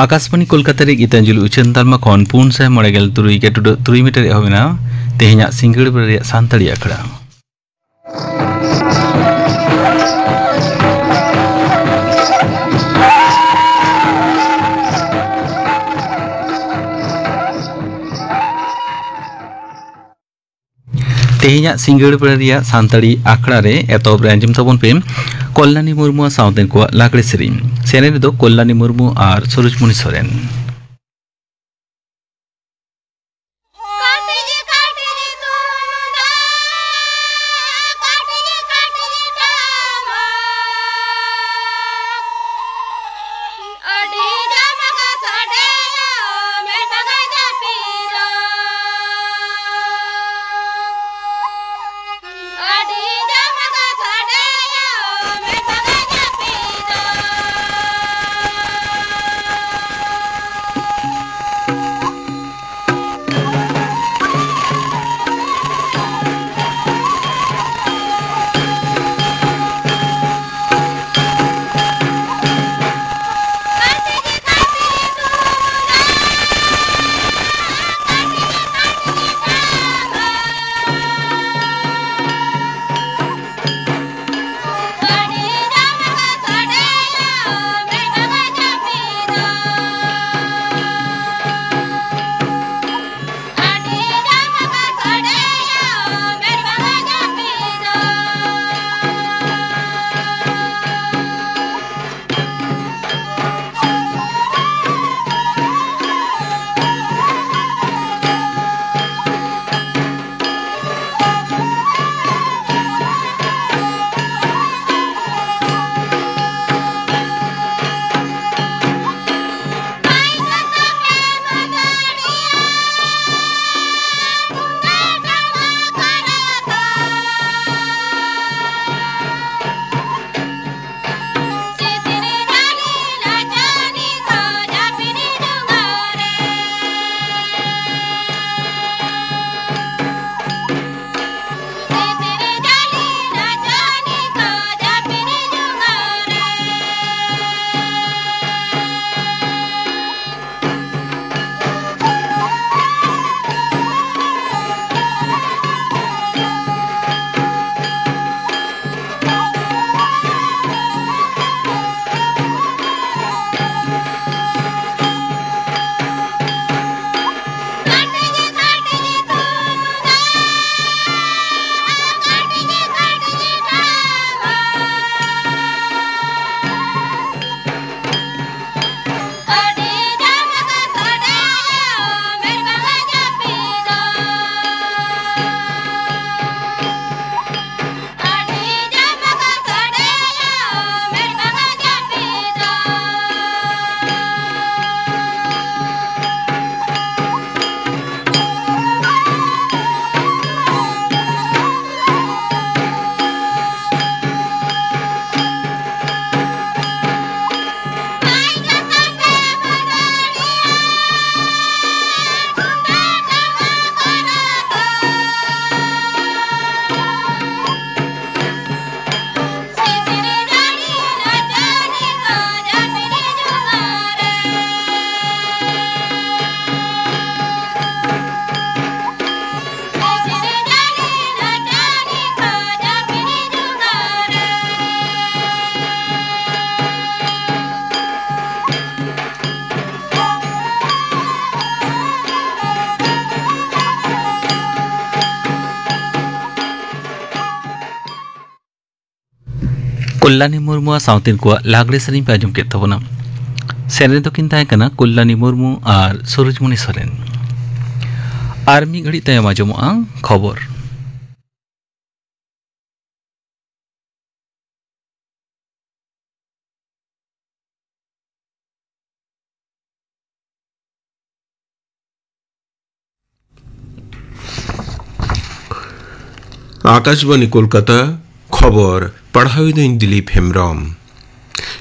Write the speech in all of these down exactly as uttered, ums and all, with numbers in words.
ᱟᱠᱟᱥᱵᱟᱬᱤ ᱠᱳᱞᱠᱟᱛᱟ ᱨᱮ ᱜᱤᱛᱟᱧᱡᱚᱞᱤ ᱩᱪᱷᱟᱹᱱ ᱛᱟᱞᱢᱟ ᱠᱷᱚᱱ ᱯᱩᱱ ᱥᱟᱭ ᱢᱚᱬᱮ ᱜᱮᱞ ᱛᱩᱨᱩᱭ ᱜᱮᱴᱩᱰᱟᱹᱜ ᱛᱩᱨᱩᱭ ᱢᱤᱴᱟᱨ ᱮᱦᱚᱵ ᱮᱱᱟ ᱛᱮᱦᱮᱧᱟᱜ ᱥᱤᱸᱜᱟᱹᱲ ᱵᱮᱲᱟ ᱨᱮᱭᱟᱜ ᱥᱟᱱᱛᱟᱲᱤ ᱟᱠᱷᱲᱟ᱾ ᱛᱮᱦᱮᱧᱟᱜ ᱥᱤᱸᱜᱟᱹᱲ ᱵᱮᱲᱟ ᱨᱮᱭᱟᱜ ᱥᱟᱱᱛᱟᱲᱤ ᱟᱠᱷᱲᱟ ᱨᱮ ᱮᱛᱚᱦᱚᱵ ᱨᱮ ᱟᱸᱡᱚᱢ ᱛᱟᱵᱚᱱ ᱯᱮ ᱠᱚᱞᱞᱟᱱᱤ ᱢᱩᱨᱢᱩ ᱟᱨ ᱥᱟᱶᱛᱮᱱ ᱠᱚᱣᱟᱜ ᱞᱟᱜᱽᱲᱮ ᱥᱮᱨᱮᱧ᱾ ᱥᱮᱨᱮᱧ ᱨᱮᱫᱚ ᱠᱚᱞᱞᱟᱱᱤ ᱢᱩᱨᱢᱩ ᱟᱨ ᱥᱩᱨᱩᱡᱽᱢᱩᱱᱤ ᱥᱚᱨᱮᱱ᱾ ᱠᱚᱞᱞᱟᱱᱤ ᱢᱩᱨᱢᱩᱣᱟᱜ ᱥᱟᱶᱛᱤᱱ ᱠᱚᱣᱟᱜ ᱞᱟᱜᱽᱲᱮ ᱥᱮᱨᱮᱧ ᱯᱮ ᱟᱸᱡᱚᱢ ᱠᱮᱫ ᱛᱟᱵᱚᱱᱟ᱾ ᱥᱮᱨᱮᱧ ᱫᱚᱠᱤᱱ ᱛᱟᱦᱮᱸ ᱠᱟᱱᱟ ᱠᱚᱞᱞᱟᱱᱤ ᱢᱩᱨᱢᱩ ᱟᱨ ᱥᱩᱨᱩᱡᱽᱢᱩᱱᱤ ᱥᱚᱨᱮᱱ᱾ ᱟᱨ ᱢᱤᱫ ᱜᱷᱟᱹᱲᱤᱡ ᱛᱟᱭᱚᱢ ᱟᱸᱡᱚᱢᱚᱜᱼᱟ ᱠᱷᱚᱵᱚᱨ᱾ ᱟᱠᱟᱥᱵᱟᱬᱤ ᱠᱳᱞᱠᱟᱛᱟ, ᱠᱷᱚᱵᱚᱨ ᱯᱟᱲᱦᱟᱣᱤᱫᱟᱹᱧ ᱫᱤᱞᱤᱯ ᱦᱮᱢᱵᱽᱨᱚᱢ᱾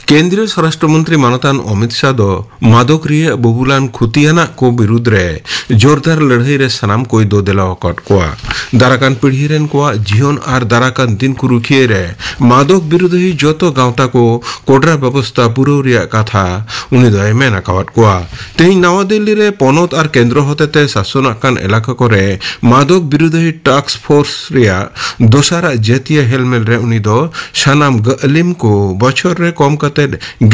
ᱠᱮᱱᱫᱨᱤᱭᱚ ᱥᱚᱨᱟᱥᱴᱨᱚ ᱢᱚᱱᱛᱨᱤ ᱢᱟᱱᱚᱛᱟᱱ ᱚᱢᱤᱛ ᱥᱟᱦ ᱫᱚ ᱢᱟᱫᱚᱠ ᱨᱮᱭᱟᱜ ᱵᱩᱵᱩᱞᱟᱱ ᱠᱷᱩᱛᱤᱭᱟᱱᱟᱜ ᱠᱚ ᱵᱤᱨᱩᱫᱽ ᱨᱮ ᱡᱳᱨᱫᱟᱨ ᱞᱟᱹᱲᱦᱟᱹᱭ ᱨᱮ ᱥᱟᱱᱟᱢ ᱠᱚᱭ ᱫᱚ ᱫᱮᱞᱟ ᱟᱠᱟᱫ ᱠᱚᱣᱟ᱾ ᱫᱟᱨᱟᱠᱟᱱ ᱯᱤᱲᱦᱤ ᱨᱮᱱ ᱠᱚᱣᱟᱜ ᱡᱤᱭᱚᱱ ᱟᱨ ᱫᱟᱨᱟᱠᱟᱱ ᱫᱤᱱ ᱠᱚ ᱨᱩᱠᱷᱤᱭᱟᱹ ᱨᱮ ᱢᱟᱫᱚᱠ ᱵᱤᱨᱩᱫᱷᱤ ᱡᱚᱛᱚ ᱜᱟᱶᱛᱟ ᱠᱚ ᱠᱚᱰᱨᱟ ᱵᱮᱵᱚᱥᱛᱟ ᱯᱩᱨᱟᱹᱣ ᱨᱮᱭᱟᱜ ᱠᱟᱛᱷᱟ ᱩᱱᱤ ᱫᱚᱭ ᱢᱮᱱ ᱟᱠᱟᱣᱟᱫ ᱠᱚᱣᱟ᱾ ᱛᱮᱦᱮᱧ ᱱᱟᱣᱟ ᱫᱤᱞᱞᱤ ᱨᱮ ᱯᱚᱱᱚᱛ ᱟᱨ ᱠᱮᱱᱫᱨᱚ ᱦᱚᱛᱮᱛᱮ ᱥᱟᱥᱚᱱᱟᱜ ᱠᱟᱱ ᱮᱞᱟᱠᱟ ᱠᱚᱨᱮ ᱢᱟᱫᱚᱠ ᱵᱤᱨᱩᱫᱷᱤ ᱴᱟᱥᱠ ᱯᱷᱳᱨᱥ ᱨᱮᱭᱟᱜ ᱫᱚᱥᱟᱨᱟᱜ ᱡᱟᱹᱛᱤᱭᱟᱹ ᱦᱮᱞᱢᱮᱞ ᱨᱮ ᱩᱱᱤ ᱫᱚ ᱥᱟᱱᱟᱢ ᱜᱟᱹᱞᱤᱢ ᱠᱚ ᱵᱚᱪᱷᱚᱨ ᱨᱮ ᱠᱚᱢ ᱠᱟᱛᱮ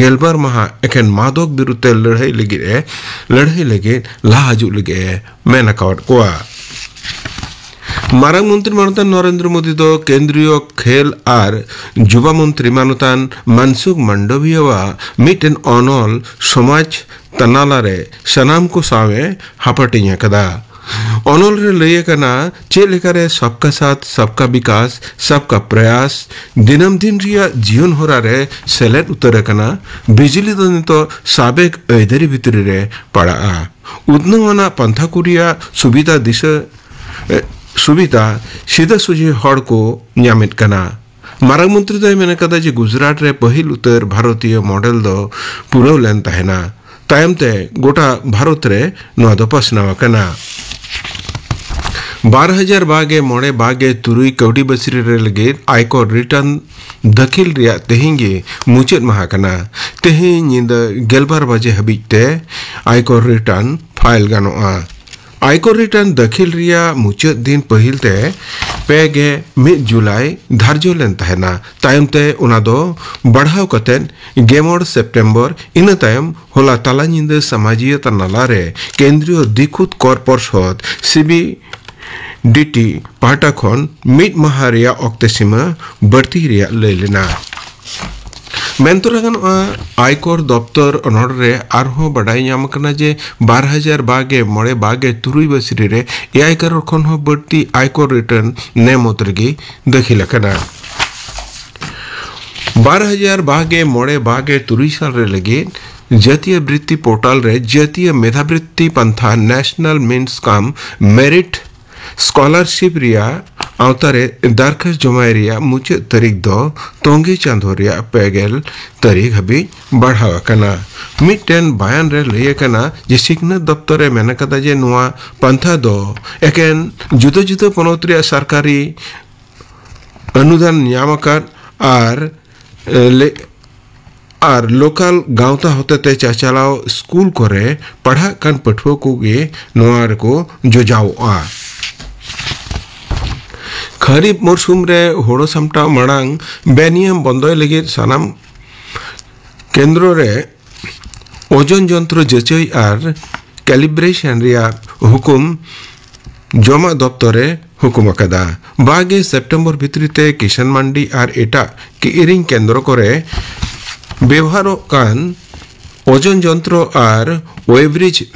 ᱜᱮᱞᱵᱟᱨ ᱢᱟᱦᱟ ᱮᱠᱷᱮᱱ ᱢᱟᱫᱚᱠ ᱵᱤᱨᱩᱫᱷ ᱛᱮ ᱞᱟᱹᱲᱦᱟᱹᱭ ᱞᱟᱹᱜᱤᱫ ᱮ, ᱞᱟᱹᱲᱦᱟᱹᱭ ᱞᱟᱹᱜᱤᱫ ᱞᱟᱦᱟ ᱦᱤᱡᱩᱜ ᱞᱟᱹᱜᱤᱫ ᱮ ᱢᱮᱱ ᱟᱠᱟᱣᱟᱫ ᱠᱚᱣᱟ᱾ ᱢᱟᱨᱟᱝ ᱢᱚᱱᱛᱨᱤ ᱢᱟᱱᱚᱛᱟᱱ ᱱᱚᱨᱮᱱᱫᱨᱚ ᱢᱳᱫᱤ ᱫᱚ ᱠᱮᱱᱫᱨᱤᱭᱚ ᱠᱷᱮᱞ ᱟᱨ ᱡᱩᱵᱟ ᱢᱚᱱᱛᱨᱤ ᱢᱟᱱᱚᱛᱟᱱ ᱢᱟᱱᱥᱩᱠᱷ ᱢᱟᱱᱰᱚᱵᱷᱤᱭᱟᱣᱟᱜ ᱢᱤᱫᱴᱮᱱ ᱚᱱᱚᱞ ᱥᱚᱢᱟᱡᱽ ᱛᱟᱱᱟᱞᱟ ᱨᱮ ᱥᱟᱱᱟᱢ ᱠᱚ ᱥᱟᱶ ᱮ ᱦᱟᱯᱟᱴᱤᱧ ᱟᱠᱟᱫᱟ᱾ ᱚᱱᱚᱞ ᱨᱮ ᱞᱟᱹᱭ ᱟᱠᱟᱱᱟ, ᱪᱮᱫ ᱞᱮᱠᱟᱨᱮ ᱥᱚᱵᱠᱟ ᱥᱟᱛᱷ, ᱥᱚᱵᱠᱟ ᱵᱤᱠᱟᱥ, ᱥᱚᱵᱠᱟ ᱯᱨᱚᱭᱟᱥ ᱫᱤᱱᱟᱹᱢ ᱫᱤᱱ ᱨᱮᱭᱟᱜ ᱡᱤᱭᱚᱱ ᱦᱚᱨᱟ ᱨᱮ ᱥᱮᱞᱮᱫ ᱩᱛᱟᱹᱨ ᱟᱠᱟᱱᱟ᱾ ᱵᱤᱡᱽᱞᱤ ᱫᱚ ᱱᱤᱛᱚᱜ ᱥᱟᱵᱮᱠ ᱟᱹᱭᱫᱟᱹᱨᱤ ᱵᱷᱤᱛᱨᱤ ᱨᱮ ᱯᱟᱲᱟᱜᱼᱟ᱾ ᱩᱛᱱᱟᱹᱣ ᱟᱱᱟᱜ ᱯᱟᱱᱛᱷᱟ ᱠᱚ ᱨᱮᱭᱟᱜ ᱥᱩᱵᱤᱫᱷᱟ ᱫᱤᱥᱟᱹ, ᱮ, ᱥᱩᱵᱤᱫᱷᱟ ᱥᱤᱫᱷᱟᱹ ᱥᱚᱡᱷᱮ ᱦᱚᱲ ᱠᱚ ᱧᱟᱢᱮᱫ ᱠᱟᱱᱟ᱾ ᱢᱟᱨᱟᱝ ᱢᱚᱱᱛᱨᱤ ᱫᱚᱭ ᱢᱮᱱ ᱟᱠᱟᱫᱟ ᱡᱮ ᱜᱩᱡᱽᱨᱟᱴ ᱨᱮ ᱯᱟᱹᱦᱤᱞ ᱩᱛᱟᱹᱨ ᱵᱷᱟᱨᱚᱛᱤᱭᱚ ᱢᱚᱰᱮᱞ ᱫᱚ ᱯᱩᱨᱟᱹᱣ ᱞᱮᱱ ᱛᱟᱦᱮᱱᱟ᱾ ᱛᱟᱭᱚᱢ ᱛᱮ ᱜᱚᱴᱟ ᱵᱷᱟᱨᱚᱛ ᱨᱮ ᱱᱚᱣᱟ ᱫᱚ ᱯᱟᱥᱱᱟᱣ ᱟᱠᱟᱱᱟ᱾ ᱵᱟᱨ ᱦᱟᱡᱟᱨ ᱵᱟᱜᱮ ᱢᱚᱬᱮ ᱵᱟᱜᱮ ᱛᱩᱨᱩᱭ ᱠᱟᱹᱣᱰᱤ ᱵᱟᱹᱥᱨᱤ ᱨᱮ ᱞᱟᱹᱜᱤᱫ ᱟᱭᱠᱚᱨ ᱨᱤᱴᱟᱨᱱ ᱫᱟᱹᱠᱷᱤᱞ ᱨᱮᱭᱟᱜ ᱛᱮᱦᱮᱧ ᱜᱮ ᱢᱩᱪᱟᱹᱫ ᱢᱟᱦᱟ ᱠᱟᱱᱟ᱾ ᱛᱮᱦᱮᱧ ᱧᱤᱫᱟᱹ ᱜᱮᱞᱵᱟᱨ ᱵᱟᱡᱮ ᱦᱟᱹᱵᱤᱡ ᱛᱮ ᱟᱭᱠᱚᱨ ᱨᱤᱴᱟᱨᱱ ᱯᱷᱟᱭᱤᱞ ᱜᱟᱱᱚᱜᱼᱟ᱾ ᱟᱭᱠᱚᱨ ᱨᱤᱴᱟᱨᱱ ᱫᱟᱹᱠᱷᱤᱞ ᱨᱮᱭᱟᱜ ᱢᱩᱪᱟᱹᱫ ᱫᱤᱱ ᱯᱟᱹᱦᱤᱞ ᱛᱮ ᱯᱮ ᱜᱮ ᱢᱤᱫ ᱡᱩᱞᱟᱭ ᱫᱷᱟᱨᱡᱚ ᱞᱮᱱ ᱛᱟᱦᱮᱱᱟ᱾ ᱛᱟᱭᱚᱢ ᱛᱮ ᱚᱱᱟ ᱫᱚ ᱵᱟᱲᱦᱟᱣ ᱠᱟᱛᱮ ᱜᱮᱞ ᱢᱚᱬᱮ ᱥᱮᱯᱴᱮᱢᱵᱚᱨ, ᱤᱱᱟᱹ ᱛᱟᱭᱚᱢ ᱦᱚᱞᱟ ᱛᱟᱞᱟ ᱧᱤᱫᱟᱹ ᱥᱟᱢᱟᱡᱤᱭᱟᱹ ᱛᱟᱱᱟᱞᱟ ᱨᱮ ᱠᱮᱱᱫᱨᱤᱭᱚ ᱫᱤᱠᱷᱩᱛ ᱠᱚᱨ ᱯᱚᱨᱥᱚᱫ, ᱥᱤ ᱵᱤ ᱰᱤ ᱴᱤ, ᱯᱟᱦᱴᱟ ᱠᱷᱚᱱ ᱢᱤᱫ ᱢᱟᱦᱟ ᱨᱮᱭᱟᱜ ᱚᱠᱛᱮ ᱥᱤᱢᱟᱹ ᱵᱟᱹᱲᱛᱤ ᱨᱮᱭᱟᱜ ᱞᱟᱹᱭ ᱞᱮᱱᱟ᱾ ᱢᱮᱱ ᱛᱚᱨᱟ ᱜᱟᱱᱚᱜᱼᱟ, ᱟᱭᱠᱚᱨ ᱫᱚᱯᱛᱚᱨ ᱚᱱᱚᱲ ᱨᱮ ᱟᱨᱦᱚᱸ ᱵᱟᱰᱟᱭ ᱧᱟᱢ ᱟᱠᱟᱱᱟ ᱡᱮ ᱵᱟᱨ ᱦᱟᱡᱟᱨ ᱵᱟᱜᱮ ᱢᱚᱬᱮ ᱵᱟᱜᱮ ᱛᱩᱨᱩᱭ ᱵᱟᱹᱥᱨᱤ ᱨᱮ ᱮᱭᱟᱭ ᱠᱟᱨᱳᱲ ᱠᱷᱚᱱ ᱦᱚᱸ ᱵᱟᱹᱲᱛᱤ ᱟᱭᱠᱚᱨ ᱨᱤᱴᱟᱨᱱ ᱱᱮ ᱢᱩᱫᱽ ᱨᱮᱜᱮ ᱫᱟᱹᱠᱷᱤᱞ ᱟᱠᱟᱱᱟ᱾ ᱵᱟᱨ ᱦᱟᱡᱟᱨ ᱵᱟᱜᱮ ᱢᱚᱬᱮ ᱵᱟᱜᱮ ᱛᱩᱨᱩᱭ ᱥᱟᱞ ᱨᱮ ᱞᱟᱹᱜᱤᱫ ᱡᱟᱹᱛᱤᱭᱟᱹ ᱵᱨᱤᱛᱛᱤ ᱯᱳᱨᱴᱟᱞ ᱨᱮ ᱡᱟᱹᱛᱤᱭᱟᱹ ᱢᱮᱫᱷᱟ ᱵᱨᱤᱛᱛᱤ ᱯᱟᱱᱛᱷᱟ, National Means cum Merit Scholarship, ᱨᱮᱭᱟᱜ ᱟᱣᱛᱟ ᱨᱮ ᱫᱟᱨᱠᱷᱟᱥ ᱡᱚᱢᱟᱭ ᱨᱮᱭᱟᱜ ᱢᱩᱪᱟᱹᱫ ᱛᱟᱹᱨᱤᱠᱷ ᱫᱚ ᱛᱚᱝᱜᱮ ᱪᱟᱸᱫᱳ ᱨᱮᱭᱟᱜ ᱯᱮ ᱜᱮᱞ ᱛᱟᱹᱨᱤᱠᱷ ᱦᱟᱹᱵᱤᱡ ᱵᱟᱲᱦᱟᱣ ᱟᱠᱟᱱᱟ᱾ ᱢᱤᱫᱴᱮᱱ ᱵᱟᱭᱟᱱ ᱨᱮ ᱞᱟᱹᱭ ᱟᱠᱟᱱᱟ ᱡᱮ ᱥᱤᱠᱷᱱᱟᱹᱛ ᱫᱚᱯᱛᱚᱨ ᱮ ᱢᱮᱱ ᱟᱠᱟᱫᱟ ᱡᱮ ᱱᱚᱣᱟ ᱯᱟᱱᱛᱷᱟ ᱫᱚ ᱮᱠᱮᱱ ᱡᱩᱫᱟᱹ ᱡᱩᱫᱟᱹ ᱯᱚᱱᱚᱛ ᱨᱮᱭᱟᱜ ᱥᱚᱨᱠᱟᱨᱤ ᱚᱱᱩᱫᱟᱱ ᱧᱟᱢ ᱟᱠᱟᱫ ᱟᱨ, ᱮ, ᱞᱮ-, ᱟᱨ ᱞᱳᱠᱟᱞ ᱜᱟᱶᱛᱟ ᱦᱚᱛᱮᱛᱮ ᱪᱟᱪᱟᱞᱟᱣ ᱥᱠᱩᱞ ᱠᱚᱨᱮ ᱯᱟᱲᱦᱟᱜ ᱠᱟᱱ ᱯᱟᱹᱴᱷᱩᱣᱟᱹ ᱠᱚᱜᱮ ᱱᱚᱣᱟ ᱨᱮᱠᱚ ᱡᱚᱡᱟᱣᱚᱜᱼᱟ᱾ ᱠᱷᱟᱹᱨᱤᱯ ᱢᱚᱨᱥᱩᱢ ᱨᱮ ᱦᱳᱲᱳ ᱥᱟᱢᱴᱟᱣ ᱢᱟᱲᱟᱝ ᱵᱮᱱᱤᱭᱚᱢ ᱵᱚᱱᱫᱚᱭ ᱞᱟᱹᱜᱤᱫ ᱥᱟᱱᱟᱢ ᱠᱮᱱᱫᱨᱚ ᱨᱮ ᱳᱡᱚᱱ ᱡᱚᱱᱛᱨᱚ ᱡᱟᱹᱪᱟᱹᱭ ᱟᱨ ᱠᱮᱞᱤᱵᱨᱮᱥᱚᱱ ᱨᱮᱭᱟᱜ ᱦᱩᱠᱩᱢ ᱡᱚᱢᱟᱜ ᱫᱚᱯᱛᱚᱨ ᱮ ᱦᱩᱠᱩᱢ ᱟᱠᱟᱫᱟ᱾ ᱵᱟᱜᱮ ᱥᱮᱯᱴᱮᱢᱵᱚᱨ ᱵᱷᱤᱛᱨᱤ ᱛᱮ ᱠᱤᱥᱟᱱ ᱢᱟᱱᱰᱤ ᱟᱨ ᱮᱴᱟᱜ ᱠᱤᱨᱤᱧ ᱠᱮᱱᱫᱨᱚ ᱠᱚᱨᱮ ᱵᱮᱣᱦᱟᱨᱚᱜ ᱠᱟᱱ ᱳᱡᱚᱱ ᱡᱚᱱᱛᱨᱚ ᱟᱨ ᱳᱭᱮᱵᱨᱤᱡᱽ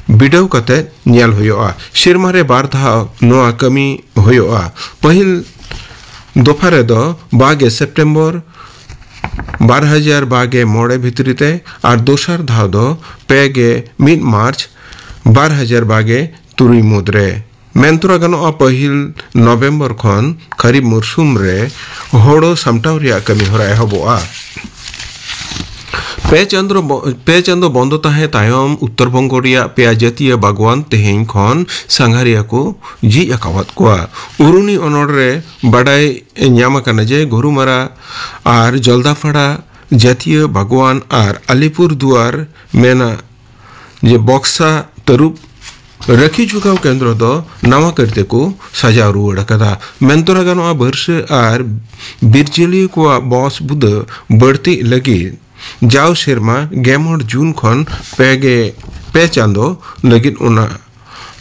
ᱵᱤᱰᱟᱹᱣ ᱠᱟᱛᱮ ᱧᱮᱞ ᱦᱩᱭᱩᱜᱼᱟ᱾ ᱥᱮᱨᱢᱟ ᱨᱮ ᱵᱟᱨ ᱫᱷᱟᱣ ᱱᱚᱣᱟ ᱠᱟᱹᱢᱤ ᱦᱩᱭᱩᱜᱼᱟ᱾ ᱯᱟᱹᱦᱤᱞ ᱫᱚᱯᱷᱟ ᱨᱮᱫᱚ ᱵᱟᱜᱮ ᱥᱮᱯᱴᱮᱢᱵᱚᱨ ᱵᱟᱨ ᱦᱟᱡᱟᱨ ᱵᱟᱜᱮ ᱢᱚᱬᱮ ᱵᱷᱤᱛᱨᱤ ᱛᱮ ᱟᱨ ᱫᱚᱥᱟᱨ ᱫᱷᱟᱣ ᱫᱚ ᱯᱮ ᱜᱮ ᱢᱤᱫ ᱢᱟᱨᱪ ᱵᱟᱨ ᱦᱟᱡᱟᱨ ᱵᱟᱜᱮ ᱛᱩᱨᱩᱭ ᱢᱩᱫᱽ ᱨᱮ᱾ ᱢᱮᱱ ᱛᱚᱨᱟ ᱜᱟᱱᱚᱜᱼᱟ, ᱯᱟᱹᱦᱤᱞ ᱱᱚᱵᱷᱮᱢᱵᱚᱨ ᱠᱷᱚᱱ ᱠᱷᱟᱹᱨᱤᱯ ᱢᱩᱨᱥᱩᱢ ᱨᱮ ᱦᱳᱲᱳ ᱥᱟᱢᱴᱟᱣ ᱨᱮᱭᱟᱜ ᱠᱟᱹᱢᱤ ᱦᱚᱨᱟ ᱮᱦᱚᱵᱚᱜᱼᱟ᱾ ᱯᱮ ᱪᱟᱸᱫᱚ ᱵᱚ-, ᱯᱮ ᱪᱟᱸᱫᱚ ᱵᱚᱱᱫᱚ ᱛᱟᱦᱮᱸ ᱛᱟᱭᱚᱢ ᱩᱛᱛᱚᱨ ᱵᱚᱝᱜᱚ ᱨᱮᱭᱟᱜ ᱯᱮᱭᱟ ᱡᱟᱹᱛᱤᱭᱟᱹ ᱵᱟᱜᱽᱣᱟᱱ ᱛᱮᱦᱮᱧ ᱠᱷᱚᱱ ᱥᱟᱸᱜᱷᱟᱨᱤᱭᱟᱹ ᱠᱚ ᱡᱷᱤᱡ ᱟᱠᱟᱣᱟᱫ ᱠᱚᱣᱟ᱾ ᱩᱨᱩᱱᱤ ᱚᱱᱚᱲ ᱨᱮ ᱵᱟᱰᱟᱭ ᱧᱟᱢ ᱟᱠᱟᱱᱟ ᱡᱮ ᱜᱳᱨᱩᱢᱟᱨᱟ ᱟᱨ ᱡᱚᱞᱫᱟᱯᱟᱲᱟ ᱡᱟᱹᱛᱤᱭᱟᱹ ᱵᱟᱜᱽᱣᱟᱱ ᱟᱨ ᱟᱞᱤᱯᱩᱨ ᱫᱩᱣᱟᱨ ᱢᱮᱱᱟᱜ ᱡᱮ ᱵᱚᱠᱥᱟ ᱛᱟᱹᱨᱩᱵ ᱨᱟᱹᱠᱷᱤ ᱡᱚᱜᱟᱣ ᱠᱮᱱᱫᱨᱚ ᱫᱚ ᱱᱟᱣᱟ ᱠᱟᱹᱨᱤ ᱛᱮᱠᱚ ᱥᱟᱡᱟᱣ ᱨᱩᱣᱟᱹᱲ ᱟᱠᱟᱫᱟ᱾ ᱢᱮᱱ ᱛᱚᱨᱟ ᱜᱟᱱᱚᱜᱼᱟ, ᱵᱟᱹᱨᱥᱟᱹ ᱟᱨ ᱵᱤᱨ ᱡᱤᱭᱟᱹᱞᱤ ᱠᱚᱣᱟᱜ ᱵᱚᱥ ᱵᱩᱫᱟᱹ ᱵᱟᱹᱲᱛᱤᱜ ᱞᱟᱹᱜᱤᱫ ᱡᱟᱣ ᱥᱮᱨᱢᱟ ᱜᱮ ᱢᱚᱬᱮ ᱡᱩᱱ ᱠᱷᱚᱱ ᱯᱮ ᱜᱮ ᱯᱮ ᱪᱟᱸᱫᱚ ᱞᱟᱹᱜᱤᱫ ᱚᱱᱟ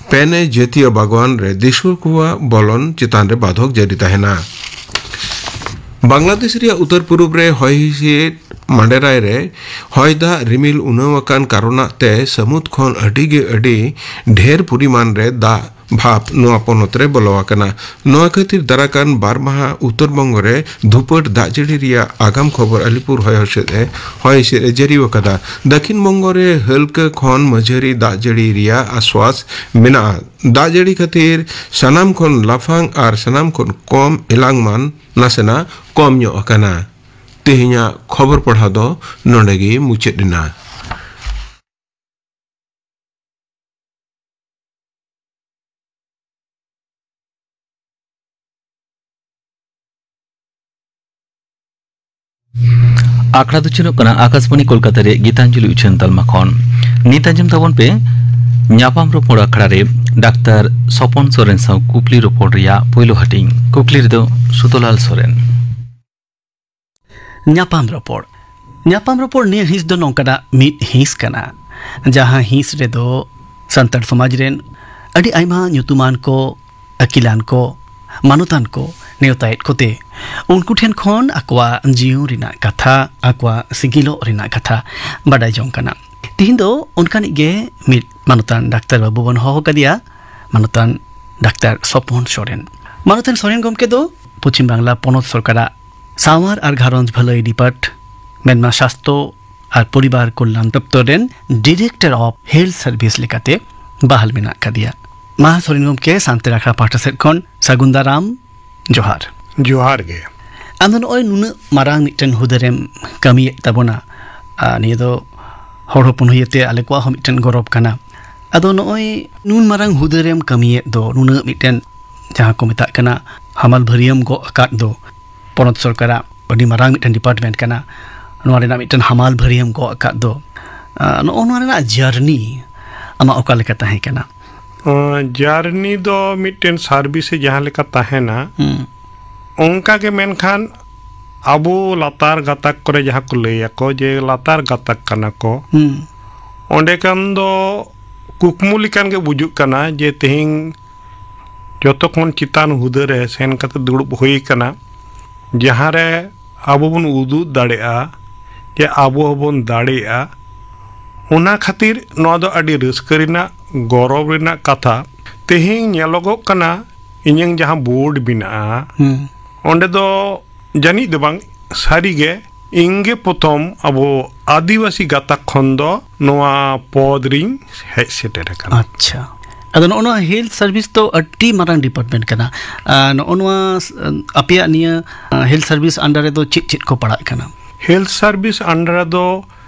ᱯᱮᱱᱮ ᱡᱟᱹᱛᱤᱭᱟᱹ ᱵᱟᱜᱽᱣᱟᱱ ᱨᱮ ᱫᱤᱥᱩᱣᱟᱹ ᱠᱚᱣᱟᱜ ᱵᱚᱞᱚᱱ ᱪᱮᱛᱟᱱ ᱨᱮ ᱵᱟᱫᱷᱚᱠ ᱡᱟᱹᱨᱤ ᱛᱟᱦᱮᱱᱟ᱾ ᱵᱟᱝᱞᱟᱫᱮᱥ ᱨᱮᱭᱟᱜ ᱩᱛᱛᱚᱨ ᱯᱩᱨᱩᱵ ᱨᱮ ᱦᱚᱭ ᱦᱤᱸᱥᱤᱫ ᱢᱟᱰᱮᱨᱟᱭ ᱨᱮ ᱦᱚᱭ ᱫᱟᱜ ᱨᱤᱢᱤᱞ ᱩᱱᱟᱹᱣ ᱟᱠᱟᱱ ᱠᱟᱨᱚᱱᱟᱜ ᱛᱮ ᱥᱟᱹᱢᱩᱫ ᱠᱷᱚᱱ ᱟᱹᱰᱤ ᱜᱮ ᱟᱹᱰᱤ ᱰᱷᱮᱨ ᱯᱚᱨᱤᱢᱟᱱ ᱨᱮ ᱫᱟᱜ ᱵᱷᱟᱯ ᱱᱚᱣᱟ ᱯᱚᱱᱚᱛ ᱨᱮ ᱵᱚᱞᱚ ᱟᱠᱟᱱᱟ᱾ ᱱᱚᱣᱟ ᱠᱷᱟᱹᱛᱤᱨ ᱫᱟᱨᱟᱠᱟᱱ ᱵᱟᱨ ᱢᱟᱦᱟ ᱩᱛᱛᱚᱨ ᱵᱚᱝᱜᱚ ᱨᱮ ᱫᱷᱩᱯᱟᱹᱴ ᱫᱟᱜ ᱡᱟᱹᱲᱤ ᱨᱮᱭᱟᱜ ᱟᱜᱟᱢ ᱠᱷᱚᱵᱚᱨ ᱟᱞᱤᱯᱩᱨ ᱦᱚᱭ ᱦᱤᱸᱥᱤᱫ ᱮ, ᱦᱚᱭ ᱦᱤᱸᱥᱤᱫ ᱮ ᱡᱟᱹᱨᱤ ᱟᱠᱟᱫᱟ᱾ ᱫᱟᱹᱠᱷᱤᱱ ᱵᱚᱝᱜᱚ ᱨᱮ ᱦᱟᱹᱞᱠᱟᱹ ᱠᱷᱚᱱ ᱢᱟᱹᱡᱷᱟᱹᱨᱤ ᱫᱟᱜ ᱡᱟᱹᱲᱤ ᱨᱮᱭᱟᱜ ᱟᱥᱣᱟᱥ ᱢᱮᱱᱟᱜᱼᱟ᱾ ᱫᱟᱜ ᱡᱟᱹᱲᱤ ᱠᱷᱟᱹᱛᱤᱨ ᱥᱟᱱᱟᱢ ᱠᱷᱚᱱ ᱞᱟᱯᱷᱟᱝ ᱟᱨ ᱥᱟᱱᱟᱢ ᱠᱷᱚᱱ ᱠᱚᱢ ᱮᱞᱟᱝ ᱢᱟᱱ ᱱᱟᱥᱮᱱᱟᱜ ᱠᱚᱢ ᱧᱚᱜ ᱟᱠᱟᱱᱟ᱾ ᱛᱮᱦᱮᱧᱟᱜ ᱠᱷᱚᱵᱚᱨ ᱯᱟᱲᱦᱟᱣ ᱫᱚ ᱱᱚᱰᱮ ᱜᱮ ᱢᱩᱪᱟᱹᱫ ᱮᱱᱟ᱾ ᱟᱠᱷᱲᱟ ᱫᱚ ᱪᱟᱹᱞᱩᱜ ᱠᱟᱱᱟ ᱟᱠᱟᱥᱵᱟᱬᱤ ᱠᱳᱞᱠᱟᱛᱟ ᱨᱮ ᱜᱤᱛᱟᱧᱡᱚᱞᱤ ᱩᱪᱷᱟᱹᱱ ᱛᱟᱞᱢᱟ ᱠᱷᱚᱱ᱾ ᱱᱤᱛ ᱟᱸᱡᱚᱢ ᱛᱟᱵᱚᱱ ᱯᱮ ᱧᱟᱯᱟᱢ ᱨᱚᱯᱚᱲ ᱟᱠᱷᱲᱟ ᱨᱮ ᱰᱟᱠᱛᱟᱨ ᱥᱚᱯᱚᱱ ᱥᱚᱨᱮᱱ ᱥᱟᱶ ᱠᱩᱠᱞᱤ ᱨᱚᱯᱚᱲ ᱨᱮᱭᱟᱜ ᱯᱳᱭᱞᱳ ᱦᱟᱹᱴᱤᱧ᱾ ᱠᱩᱠᱞᱤ ᱨᱮᱫᱚ ᱥᱩᱫᱚᱞᱟᱞ ᱥᱚᱨᱮᱱ᱾ ᱧᱟᱯᱟᱢ ᱨᱚᱯᱚᱲ᱾ ᱧᱟᱯᱟᱢ ᱨᱚᱯᱚᱲ ᱱᱤᱭᱟᱹ ᱦᱤᱸᱥ ᱫᱚ ᱱᱚᱝᱠᱟᱱᱟᱜ ᱢᱤᱫ ᱦᱤᱸᱥ ᱠᱟᱱᱟ, ᱡᱟᱦᱟᱸ ᱦᱤᱸᱥ ᱨᱮᱫᱚ ᱥᱟᱱᱛᱟᱲ ᱥᱚᱢᱟᱡᱽ ᱨᱮᱱ ᱟᱹᱰᱤ ᱟᱭᱢᱟ ᱧᱩᱛᱩᱢᱟᱱ ᱠᱚ, ᱟᱹᱠᱤᱞᱟᱱ ᱠᱚ, ᱢᱟᱱᱚᱛᱟᱱ ᱠᱚ ᱱᱮᱣᱛᱟᱭᱮᱫ ᱠᱚᱛᱮ ᱩᱱᱠᱩ ᱴᱷᱮᱱ ᱠᱷᱚᱱ ᱟᱠᱚᱣᱟᱜ ᱡᱤᱭᱚᱱ ᱨᱮᱱᱟᱜ ᱠᱟᱛᱷᱟ, ᱟᱠᱚᱣᱟᱜ ᱥᱤᱜᱤᱞᱚᱜ ᱨᱮᱱᱟᱜ ᱠᱟᱛᱷᱟ ᱵᱟᱰᱟᱭ ᱡᱚᱝ ᱠᱟᱱᱟ᱾ ᱛᱤᱦᱤᱧ ᱫᱚ ᱚᱱᱠᱟᱱᱤᱡ ᱜᱮ ᱢᱤᱫ ᱢᱟᱱᱚᱛᱟᱱ ᱰᱟᱠᱛᱟᱨ ᱵᱟᱹᱵᱩ ᱵᱚᱱ ᱦᱚᱦᱚ ᱠᱟᱫᱮᱭᱟ, ᱢᱟᱱᱚᱛᱟᱱ ᱰᱟᱠᱛᱟᱨ ᱥᱚᱯᱚᱱ ᱥᱚᱨᱮᱱ᱾ ᱢᱟᱱᱚᱛᱟᱱ ᱥᱚᱨᱮᱱ ᱜᱚᱢᱠᱮ ᱫᱚ ᱯᱚᱪᱷᱤᱢ ᱵᱟᱝᱞᱟ ᱯᱚᱱᱚᱛ ᱥᱚᱨᱠᱟᱨᱟᱜ ᱥᱟᱶᱟᱨ ᱟᱨ ᱜᱷᱟᱨᱚᱸᱡᱽ ᱵᱷᱟᱹᱞᱟᱹᱭ ᱰᱤᱯᱟᱨᱴ, ᱢᱮᱱᱢᱟ ᱥᱟᱥᱛᱷᱚ ᱟᱨ ᱯᱚᱨᱤᱵᱟᱨ ᱠᱚᱞᱭᱟᱱ ᱫᱚᱯᱛᱚᱨ ᱨᱮᱱ ᱰᱤᱨᱮᱠᱴᱚᱨ ᱚᱯᱷ ᱦᱮᱞᱛᱷ ᱥᱟᱨᱵᱷᱤᱥ ᱞᱮᱠᱟᱛᱮ ᱵᱟᱦᱟᱞ ᱢᱮᱱᱟᱜ ᱠᱟᱫᱮᱭᱟ᱾ ᱢᱟ ᱥᱚᱨᱮᱱ ᱜᱚᱢᱠᱮ, ᱥᱟᱱᱛᱟᱲ ᱟᱠᱷᱲᱟ ᱯᱟᱦᱴᱟ ᱥᱮᱫ ᱠᱷᱚᱱ ᱥᱟᱹᱜᱩᱱ ᱫᱟᱨᱟᱢ, ᱡᱚᱦᱟᱨ᱾ ᱡᱚᱦᱟᱨ ᱜᱮ᱾ ᱟᱢ ᱫᱚ ᱱᱚᱜᱼᱚᱭ ᱱᱩᱱᱟᱹᱜ ᱢᱟᱨᱟᱝ ᱢᱤᱫᱴᱮᱱ ᱦᱩᱫᱟᱹ ᱨᱮᱢ ᱠᱟᱹᱢᱤᱭᱮᱫ ᱛᱟᱵᱚᱱᱟ, ᱟᱨ ᱱᱤᱭᱟᱹ ᱫᱚ ᱦᱚᱲ ᱦᱚᱯᱚᱱ ᱦᱩᱭ ᱟᱛᱮ ᱟᱞᱮ ᱠᱚᱣᱟᱜ ᱦᱚᱸ ᱢᱤᱫᱴᱮᱱ ᱜᱚᱨᱚᱵᱽ ᱠᱟᱱᱟ᱾ ᱟᱫᱚ ᱱᱚᱜᱼᱚᱭ ᱱᱩᱱ ᱢᱟᱨᱟᱝ ᱦᱩᱫᱟᱹ ᱨᱮᱢ ᱠᱟᱹᱢᱤᱭᱮᱫ ᱫᱚ, ᱱᱩᱱᱟᱹᱜ ᱢᱤᱫᱴᱮᱱ ᱡᱟᱦᱟᱸ ᱠᱚ ᱢᱮᱛᱟᱜ ᱠᱟᱱᱟ ᱦᱟᱢᱟᱞ ᱵᱷᱟᱹᱨᱭᱟᱹᱢ ᱜᱚᱜ ᱟᱠᱟᱫ ᱫᱚ ᱯᱚᱱᱚᱛ ᱥᱚᱨᱠᱟᱨᱟᱜ ᱟᱹᱰᱤ ᱢᱟᱨᱟᱝ ᱢᱤᱫᱴᱮᱱ ᱰᱤᱯᱟᱨᱴᱢᱮᱱᱴ ᱠᱟᱱᱟ, ᱱᱚᱣᱟ ᱨᱮᱱᱟᱜ ᱢᱤᱫᱴᱮᱱ ᱦᱟᱢᱟᱞ ᱵᱷᱟᱹᱨᱭᱟᱹᱢ ᱜᱚᱜ ᱟᱠᱟᱫ ᱫᱚ, ᱟᱸ, ᱱᱚᱜᱼᱚ ᱱᱚᱣᱟ ᱨᱮᱱᱟᱜ ᱡᱟᱨᱱᱤ ᱟᱢᱟᱜ ᱚᱠᱟ ᱞᱮᱠᱟ ᱛᱟᱦᱮᱸ ᱠᱟᱱᱟ? ᱟᱸ, ᱡᱟᱨᱱᱤ ᱫᱚ ᱢᱤᱫᱴᱮᱱ ᱥᱟᱨᱵᱷᱤᱥ ᱮ ᱡᱟᱦᱟᱸ ᱞᱮᱠᱟ ᱛᱟᱦᱮᱱᱟ, ᱦᱩᱸ᱾ ᱚᱱᱠᱟ ᱜᱮ, ᱢᱮᱱᱠᱷᱟᱱ ᱟᱵᱚ ᱞᱟᱛᱟᱨ ᱜᱟᱛᱟᱠ ᱠᱚᱨᱮ ᱡᱟᱦᱟᱸ ᱠᱚ ᱞᱟᱹᱭ ᱟᱠᱚ ᱡᱮ ᱞᱟᱛᱟᱨ ᱜᱟᱛᱟᱠ ᱠᱟᱱᱟ ᱠᱚ, ᱦᱩᱸ᱾ ᱚᱸᱰᱮ ᱠᱷᱟᱱ ᱫᱚ ᱠᱩᱠᱢᱩ ᱞᱮᱠᱟᱱ ᱜᱮ ᱵᱩᱡᱩᱜ ᱠᱟᱱᱟ ᱡᱮ ᱛᱮᱦᱮᱧ ᱡᱚᱛᱚ ᱠᱷᱚᱱ ᱪᱮᱛᱟᱱ ᱦᱩᱫᱟᱹ ᱨᱮ ᱥᱮᱱ ᱠᱟᱛᱮ ᱫᱩᱲᱩᱵ ᱦᱩᱭ ᱟᱠᱟᱱᱟ᱾ ᱡᱟᱦᱟᱸ ᱨᱮ ᱟᱵᱚ ᱵᱚᱱ ᱩᱫᱩᱜ ᱫᱟᱲᱮᱭᱟᱜᱼᱟ ᱡᱮ ᱟᱵᱚ ᱦᱚᱸᱵᱚᱱ ᱫᱟᱲᱮᱭᱟᱜᱼᱟ᱾ ᱚᱱᱟ ᱠᱷᱟᱹᱛᱤᱨ ᱱᱚᱣᱟ ᱫᱚ ᱟᱹᱰᱤ ᱨᱟᱹᱥᱠᱟᱹ ᱨᱮᱱᱟᱜ, ᱜᱚᱨᱚᱵᱽ ᱨᱮᱱᱟᱜ ᱠᱟᱛᱷᱟ᱾ ᱛᱮᱦᱮᱧ ᱧᱮᱞᱚᱜᱚᱜ ᱠᱟᱱᱟ, ᱤᱧᱟᱹᱝ ᱡᱟᱦᱟᱸ ᱵᱳᱨᱰ ᱢᱮᱱᱟᱜᱼᱟ, ᱦᱩᱸ᱾ ᱚᱸᱰᱮ ᱫᱚ ᱡᱟᱹᱱᱤᱡ ᱫᱚ ᱵᱟᱝ, ᱥᱟᱹᱨᱤᱜᱮ ᱤᱧ ᱜᱮ ᱯᱨᱚᱛᱷᱚᱢ ᱟᱵᱚ ᱟᱹᱫᱤᱵᱟᱹᱥᱤ ᱜᱟᱛᱟᱠ ᱠᱷᱚᱱ ᱫᱚ ᱱᱚᱣᱟ ᱯᱚᱫᱽ ᱨᱤᱧ ᱦᱮᱡ ᱥᱮᱴᱮᱨ ᱟᱠᱟᱱᱟ᱾ ᱟᱪᱪᱷᱟ᱾ ᱟᱫᱚ ᱱᱚᱜᱼᱚ ᱱᱚᱣᱟ ᱦᱮᱞᱛᱷ ᱥᱟᱨᱵᱷᱤᱥ ᱫᱚ ᱟᱹᱰᱤ ᱢᱟᱨᱟᱝ ᱰᱤᱯᱟᱨᱴᱢᱮᱱᱴ ᱠᱟᱱᱟ᱾ ᱟᱨ ᱱᱚᱜᱼᱚ ᱱᱚᱣᱟ, ᱟᱯᱮᱭᱟᱜ ᱱᱤᱭᱟᱹ ᱦᱮᱞᱛᱷ ᱥᱟᱨᱵᱷᱤᱥ ᱟᱱᱰᱟᱨ ᱨᱮᱫᱚ ᱪᱮᱫ ᱪᱮᱫ ᱠᱚ ᱯᱟᱲᱟᱜ ᱠᱟᱱᱟ? ᱦᱮᱞᱛᱷ ᱥᱟᱨᱵᱷᱤᱥ ᱟᱱᱰᱟᱨ ᱨᱮᱫᱚ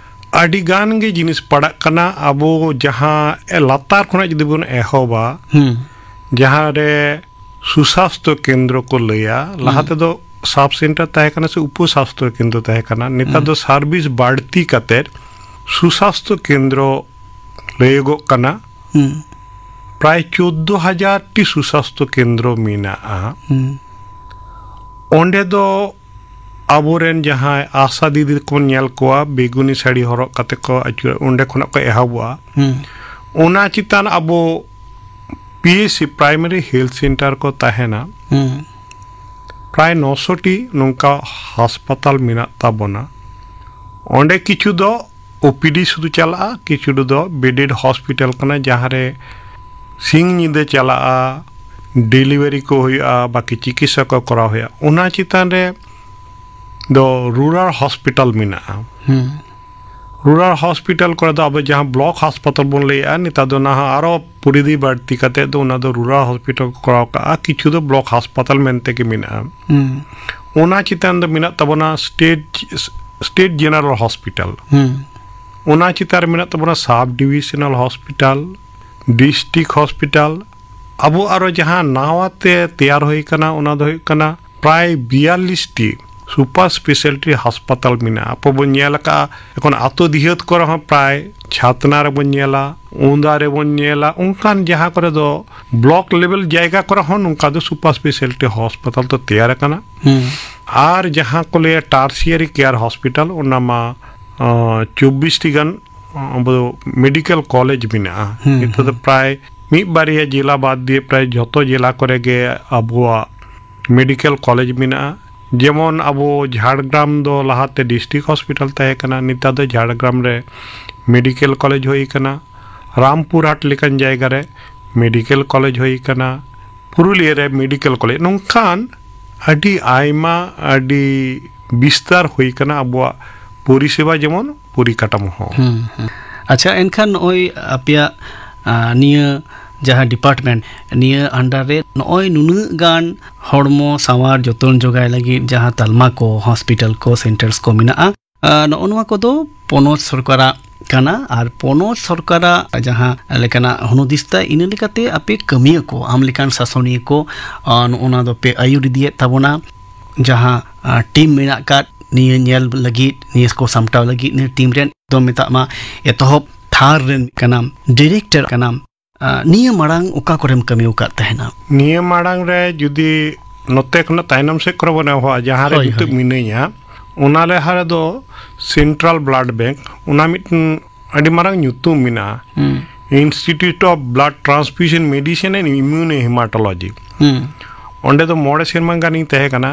ᱟᱹᱰᱤ ᱜᱟᱱ ᱜᱮ ᱡᱤᱱᱤᱥ ᱯᱟᱲᱟᱜ ᱠᱟᱱᱟ᱾ ᱟᱵᱚ ᱡᱟᱦᱟᱸ ᱞᱟᱛᱟᱨ ᱠᱷᱚᱱᱟᱜ ᱡᱩᱫᱤ ᱵᱚᱱ ᱮᱦᱚᱵᱟ, ᱦᱩᱸ᱾ ᱡᱟᱦᱟᱸ ᱨᱮ ᱥᱩᱥᱟᱥᱛᱷᱚ ᱠᱮᱱᱫᱨᱚ ᱠᱚ ᱞᱟᱹᱭᱟ, ᱞᱟᱦᱟ ᱦᱩᱸ᱾ ᱛᱮᱫᱚ ᱥᱟᱵ ᱥᱮᱱᱴᱟᱨ ᱛᱟᱦᱮᱸ ᱠᱟᱱᱟ ᱥᱮ ᱩᱯᱚ ᱥᱟᱥᱛᱷᱚ ᱠᱮᱱᱫᱨᱚ ᱛᱟᱦᱮᱸ ᱠᱟᱱᱟ, ᱱᱮᱛᱟᱨ ᱦᱩᱸ᱾ ᱫᱚ ᱥᱟᱨᱵᱷᱤᱥ ᱵᱟᱹᱲᱛᱤ ᱠᱟᱛᱮ ᱥᱩᱥᱟᱥᱛᱷᱚ ᱠᱮᱱᱫᱨᱚ ᱞᱟᱹᱭᱚᱜᱚᱜ ᱠᱟᱱᱟ᱾ ᱦᱩᱸ᱾ ᱯᱨᱟᱭ ᱪᱳᱫᱽᱫᱳ ᱦᱟᱡᱟᱨ ᱴᱤ ᱥᱩᱥᱟᱥᱛᱷᱚ ᱠᱮᱱᱫᱨᱚ ᱢᱮᱱᱟᱜᱼᱟ᱾ ᱦᱩᱸ᱾ ᱚᱸᱰᱮ ᱫᱚ ᱟᱵᱚᱨᱮᱱ ᱡᱟᱦᱟᱸᱭ ᱟᱥᱟ ᱫᱤᱫᱤ ᱠᱚᱵᱚᱱ ᱧᱮᱞ ᱠᱚᱣᱟ, ᱵᱮᱜᱩᱱᱤ ᱥᱟᱹᱲᱤ ᱦᱚᱨᱚᱜ ᱠᱟᱛᱮ ᱠᱚ ᱟᱹᱪᱩᱨᱟ, ᱚᱸᱰᱮ ᱠᱷᱚᱱᱟᱜ ᱠᱚ ᱮᱦᱚᱵᱚᱜᱼᱟ᱾ ᱦᱩᱸ᱾ ᱚᱱᱟ ᱪᱮᱛᱟᱱ ᱟᱵᱚ P H C, primary health centre ᱠᱚ ᱛᱟᱦᱮᱱᱟ᱾ ᱦᱩᱸ᱾ ᱯᱨᱟᱭ ᱱᱚᱥᱚ ᱴᱤ ᱱᱚᱝᱠᱟ ᱦᱟᱥᱯᱟᱛᱟᱞ ᱢᱮᱱᱟᱜ ᱛᱟᱵᱚᱱᱟ᱾ ᱚᱸᱰᱮ ᱠᱤᱪᱷᱩ ᱫᱚ ᱳ ᱯᱤ ᱰᱤ ᱥᱩᱫᱷᱩ ᱪᱟᱞᱟᱜᱼᱟ, ᱠᱤᱪᱷᱩ ᱫᱚ ᱵᱮᱰᱮᱰ ᱦᱚᱥᱯᱤᱴᱟᱞ ᱠᱟᱱᱟ, ᱡᱟᱦᱟᱸ ᱨᱮ ᱥᱤᱧ ᱧᱤᱫᱟᱹ ᱪᱟᱞᱟᱜᱼᱟ, ᱰᱮᱞᱤᱵᱷᱟᱨᱤ ᱠᱚ ᱦᱩᱭᱩᱜᱼᱟ, ᱵᱟᱠᱤ ᱪᱤᱠᱤᱛᱥᱟ ᱠᱚ ᱠᱚᱨᱟᱣ ᱦᱩᱭᱩᱜᱼᱟ᱾ ᱚᱱᱟ ᱪᱮᱛᱟᱱ ᱨᱮ ᱫᱚ ᱨᱩᱨᱟᱞ ᱦᱚᱥᱯᱤᱴᱟᱞ ᱢᱮᱱᱟᱜᱼᱟ᱾ ᱦᱩᱸ᱾ ᱨᱩᱨᱟᱞ ᱦᱚᱥᱯᱤᱴᱟᱞ ᱠᱚᱨᱮ ᱫᱚ ᱟᱵᱚ ᱡᱟᱦᱟᱸ ᱵᱞᱚᱠ ᱦᱟᱥᱯᱟᱛᱟᱞ ᱵᱚᱱ ᱞᱟᱹᱭᱮᱜᱼᱟ, ᱱᱮᱛᱟᱨ ᱫᱚ ᱱᱟᱦᱟᱜ ᱟᱨᱚ ᱯᱚᱨᱤᱫᱷᱤ ᱵᱟᱹᱲᱛᱤ ᱠᱟᱛᱮ ᱫᱚ ᱚᱱᱟ ᱫᱚ ᱨᱩᱨᱟᱞ ᱦᱚᱥᱯᱤᱴᱟᱞ ᱠᱚ ᱠᱚᱨᱟᱣ ᱠᱟᱜᱼᱟ, ᱠᱤᱪᱷᱩ ᱫᱚ ᱵᱞᱚᱠ ᱦᱟᱥᱯᱟᱛᱟᱞ ᱢᱮᱱᱛᱮ ᱜᱮ ᱢᱮᱱᱟᱜᱼᱟ᱾ ᱦᱩᱸ᱾ ᱚᱱᱟ ᱪᱮᱛᱟᱱ ᱫᱚ ᱢᱮᱱᱟᱜ ᱛᱟᱵᱚᱱᱟ ᱥᱴᱮᱴ, ᱥᱴᱮᱴ ᱡᱮᱱᱟᱨᱟᱞ ᱦᱚᱥᱯᱤᱴᱟᱞ᱾ ᱦᱩᱸ᱾ ᱚᱱᱟ ᱪᱮᱛᱟᱱ ᱨᱮ ᱢᱮᱱᱟᱜ ᱛᱟᱵᱚᱱᱟ ᱥᱟᱵ ᱰᱤᱵᱤᱥᱚᱱᱟᱞ ᱦᱚᱥᱯᱤᱴᱟᱞ, ᱰᱤᱥᱴᱨᱤᱠᱴ ᱦᱚᱥᱯᱤᱴᱟᱞ᱾ ᱟᱵᱚ ᱟᱨᱚ ᱡᱟᱦᱟᱸ ᱱᱟᱣᱟ ᱛᱮ ᱛᱮᱭᱟᱨ ᱦᱩᱭ ᱠᱟᱱᱟ, ᱚᱱᱟ ᱫᱚ ᱦᱩᱭᱩᱜ ᱠᱟᱱᱟ ᱯᱨᱟᱭ ᱵᱤᱭᱟᱞᱞᱤᱥ ᱴᱤ ᱥᱩᱯᱟᱨ ᱥᱯᱮᱥᱟᱞᱤᱴᱤ ᱦᱟᱥᱯᱟᱛᱟᱞ ᱢᱮᱱᱟᱜᱼᱟ᱾ ᱟᱵᱚ ᱵᱚᱱ ᱧᱮᱞ ᱟᱠᱟᱫᱼᱟ, ᱮᱠᱷᱚᱱ ᱟᱛᱳ ᱫᱤᱦᱟᱹᱛ ᱠᱚᱨᱮ ᱦᱚᱸ ᱯᱨᱟᱭ ᱪᱷᱟᱛᱱᱟ ᱨᱮᱵᱚᱱ ᱧᱮᱞᱟ, ᱩᱸᱫᱟ ᱨᱮᱵᱚᱱ ᱧᱮᱞᱟ, ᱚᱱᱠᱟᱱ ᱡᱟᱦᱟᱸ ᱠᱚᱨᱮ ᱫᱚ ᱵᱞᱚᱠ ᱞᱮᱵᱮᱞ ᱡᱟᱭᱜᱟ ᱠᱚᱨᱮ ᱦᱚᱸ ᱱᱚᱝᱠᱟ ᱫᱚ ᱥᱩᱯᱟᱨ ᱥᱯᱮᱥᱟᱞᱤᱴᱤ ᱦᱟᱥᱯᱟᱛᱟᱞ ᱫᱚ ᱛᱮᱭᱟᱨ ᱟᱠᱟᱱᱟ᱾ ᱦᱩᱸ᱾ ᱟᱨ ᱡᱟᱦᱟᱸ ᱠᱚ ᱞᱟᱹᱭᱟ ᱴᱟᱨᱥᱤᱭᱟᱨᱤ ᱠᱮᱭᱟᱨ ᱦᱚᱥᱯᱤᱴᱟᱞ, ᱚᱱᱟ ᱢᱟ, ᱟᱸ, ᱪᱚᱵᱵᱤᱥ ᱴᱤ ᱜᱟᱱ, ᱟᱸ, ᱟᱵᱚ ᱢᱮᱰᱤᱠᱮᱞ ᱠᱚᱞᱮᱡᱽ ᱢᱮᱱᱟᱜᱼᱟ᱾ ᱦᱩᱸ, ᱱᱤᱛᱚᱜ ᱫᱚ ᱦᱩᱸ᱾ ᱯᱨᱟᱭ ᱢᱤᱫ ᱵᱟᱨᱭᱟ ᱡᱮᱞᱟ ᱵᱟᱫ ᱫᱤᱭᱮ ᱯᱨᱟᱭ ᱡᱷᱚᱛᱚ ᱡᱮᱞᱟ ᱠᱚᱨᱮ ᱜᱮ ᱟᱵᱚᱣᱟᱜ ᱢᱮᱰᱤᱠᱮᱞ ᱠᱚᱞᱮᱡᱽ ᱢᱮᱱᱟᱜᱼᱟ᱾ ᱡᱮᱢᱚᱱ ᱟᱵᱚ ᱡᱷᱟᱲᱜᱨᱟᱢ ᱫᱚ ᱞᱟᱦᱟᱛᱮ ᱰᱤᱥᱴᱨᱤᱠᱴ ᱦᱚᱥᱯᱤᱴᱟᱞ ᱛᱟᱦᱮᱸ ᱠᱟᱱᱟ, ᱱᱮᱛᱟᱨ ᱫᱚ ᱡᱷᱟᱲᱜᱨᱟᱢ ᱨᱮ ᱢᱮᱰᱤᱠᱮᱞ ᱠᱚᱞᱮᱡᱽ ᱦᱩᱭ ᱠᱟᱱᱟ, ᱨᱟᱢᱯᱩᱨᱦᱟᱴ ᱞᱮᱠᱟᱱ ᱡᱟᱭᱜᱟ ᱨᱮ ᱢᱮᱰᱤᱠᱮᱞ ᱠᱚᱞᱮᱡᱽ ᱦᱩᱭ ᱠᱟᱱᱟ, ᱯᱩᱨᱩᱞᱤᱭᱟᱹ ᱨᱮ ᱢᱮᱰᱤᱠᱮᱞ ᱠᱚᱞᱮᱡᱽ, ᱱᱚᱝᱠᱟᱱ ᱟᱹᱰᱤ ᱟᱭᱢᱟ, ᱟᱹᱰᱤ ᱵᱤᱥᱛᱟᱨ ᱦᱩᱭ ᱠᱟᱱᱟ ᱟᱵᱚᱣᱟᱜ ᱯᱚᱨᱤᱥᱮᱵᱟ, ᱡᱮᱢᱚᱱ ᱯᱚᱨᱤᱠᱟᱴᱷᱟᱢᱳ ᱦᱚᱸ᱾ ᱦᱩᱸ, ᱦᱩᱸ᱾ ᱟᱪᱪᱷᱟ, ᱮᱱᱠᱷᱟᱱ ᱱᱚᱜᱼᱚᱭ ᱟᱯᱮᱭᱟᱜ, ᱟ, ᱱᱤᱭᱟᱹ ᱡᱟᱦᱟᱸ ᱰᱤᱯᱟᱨᱴᱢᱮᱱᱴ, ᱱᱤᱭᱟᱹ ᱟᱱᱰᱟᱨ ᱨᱮ ᱱᱚᱜᱼᱚᱭ ᱱᱩᱱᱟᱹᱜ ᱜᱟᱱ ᱦᱚᱲᱢᱚ ᱥᱟᱶᱟᱨ ᱡᱚᱛᱚᱱ ᱡᱚᱜᱟᱣ ᱞᱟᱹᱜᱤᱫ ᱡᱟᱦᱟᱸ ᱛᱟᱞᱢᱟ ᱠᱚ, ᱦᱚᱥᱯᱤᱴᱟᱞ ᱠᱚ, ᱥᱮᱱᱴᱟᱨᱥ ᱠᱚ ᱢᱮᱱᱟᱜᱼᱟ, ᱟ, ᱱᱚᱜᱼᱚ ᱱᱚᱣᱟ ᱠᱚᱫᱚ ᱯᱚᱱᱚᱛ ᱥᱚᱨᱠᱟᱨᱟᱜ ᱠᱟᱱᱟ᱾ ᱟᱨ ᱯᱚᱱᱚᱛ ᱥᱚᱨᱠᱟᱨᱟᱜ ᱡᱟᱦᱟᱸ ᱞᱮᱠᱟᱱᱟᱜ ᱦᱩᱱᱩᱫᱤᱥᱛᱟ, ᱤᱱᱟᱹ ᱞᱮᱠᱟᱛᱮ ᱟᱯᱮ ᱠᱟᱹᱢᱤᱭᱟᱹ ᱠᱚ, ᱟᱢ ᱞᱮᱠᱟᱱ ᱥᱟᱥᱚᱱᱤᱭᱟᱹ ᱠᱚ, ᱟ, ᱱᱚᱜᱼᱚ ᱱᱚᱣᱟ ᱫᱚᱯᱮ ᱟᱹᱭᱩᱨ ᱤᱫᱤᱭᱮᱫ ᱛᱟᱵᱚᱱᱟ᱾ ᱡᱟᱦᱟᱸ, ᱟ, ᱴᱤᱢ ᱢᱮᱱᱟᱜ ᱟᱠᱟᱫ ᱱᱤᱭᱟᱹ ᱧᱮᱞ ᱞᱟᱹᱜᱤᱫ, ᱱᱤᱭᱟᱹ ᱠᱚ ᱥᱟᱢᱴᱟᱣ ᱞᱟᱹᱜᱤᱫ, ᱱᱤᱭᱟᱹ ᱴᱤᱢ ᱨᱮᱱ ᱫᱚ ᱢᱮᱛᱟᱜ ᱢᱟ ᱮᱛᱚᱦᱚᱵ ᱛᱷᱟᱨ ᱨᱮᱱ ᱠᱟᱱᱟᱢ, ᱰᱤᱨᱮᱠᱴᱚᱨ ᱠᱟᱱᱟᱢ, ᱟ, ᱱᱤᱭᱟᱹ ᱢᱟᱲᱟᱝ ᱚᱠᱟ ᱠᱚᱨᱮᱢ ᱠᱟᱹᱢᱤ ᱟᱠᱟᱫ ᱛᱟᱦᱮᱱᱟ? ᱱᱤᱭᱟᱹ ᱢᱟᱲᱟᱝ ᱨᱮ ᱡᱩᱫᱤ ᱱᱚᱛᱮ ᱠᱷᱚᱱᱟᱜ ᱛᱟᱭᱱᱚᱢ ᱥᱮᱫ ᱠᱚᱨᱮ ᱵᱚᱱ ᱮᱦᱚᱵᱟ, ᱡᱟᱦᱟᱸ ᱨᱮ ᱦᱳᱭ, ᱱᱤᱛᱚᱜ ᱦᱳᱭ᱾ ᱢᱤᱱᱟᱹᱧᱟ, ᱚᱱᱟ ᱞᱟᱦᱟ ᱨᱮᱫᱚ ᱥᱮᱱᱴᱨᱟᱞ ᱵᱞᱟᱰ ᱵᱮᱝᱠ, ᱚᱱᱟ ᱢᱤᱫᱴᱮᱱ ᱟᱹᱰᱤ ᱢᱟᱨᱟᱝ ᱧᱩᱛᱩᱢ ᱢᱮᱱᱟᱜᱼᱟ᱾ ᱦᱩᱸ᱾ Institute of Blood Transfusion Medicine and Immunohematology᱾ ᱦᱩᱸ᱾ ᱚᱸᱰᱮ ᱫᱚ ᱢᱚᱬᱮ ᱥᱮᱨᱢᱟ ᱜᱟᱱᱤᱧ ᱛᱟᱦᱮᱸ ᱠᱟᱱᱟ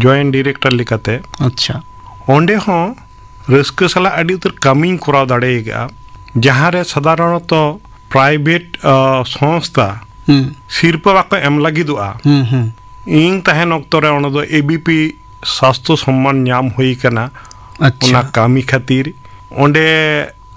ᱡᱚᱭᱮᱱᱴ ᱰᱤᱨᱮᱠᱴᱚᱨ ᱞᱮᱠᱟᱛᱮ᱾ ᱟᱪᱪᱷᱟ᱾ ᱚᱸᱰᱮ ᱦᱚᱸ ᱨᱟᱹᱥᱠᱟᱹ ᱥᱟᱞᱟᱜ ᱟᱹᱰᱤ ᱩᱛᱟᱹᱨ ᱠᱟᱹᱢᱤᱧ ᱠᱚᱨᱟᱣ ᱫᱟᱲᱮ ᱟᱠᱟᱫᱼᱟ, ᱡᱟᱦᱟᱸ ᱨᱮ ᱥᱟᱫᱷᱟᱨᱚᱱᱚᱛᱚ ᱯᱨᱟᱭᱵᱷᱮᱴ, ᱟ, ᱥᱚᱝᱥᱛᱷᱟ ᱦᱩᱸ᱾ ᱥᱤᱨᱯᱟᱹ ᱵᱟᱠᱚ ᱮᱢ ᱞᱟᱹᱜᱤᱫᱚᱜᱼᱟ᱾ ᱦᱩᱸ, ᱦᱩᱸ᱾ ᱤᱧ ᱛᱟᱦᱮᱱ ᱚᱠᱛᱚ ᱨᱮ ᱚᱱᱟ ᱫᱚ ᱮᱵᱤᱯᱤ ᱥᱟᱥᱛᱷᱚ ᱥᱚᱢᱢᱟᱱ ᱧᱟᱢ ᱦᱩᱭ ᱠᱟᱱᱟ᱾ ᱟᱪᱪᱷᱟ᱾ ᱚᱱᱟ ᱠᱟᱹᱢᱤ ᱠᱷᱟᱹᱛᱤᱨ ᱚᱸᱰᱮ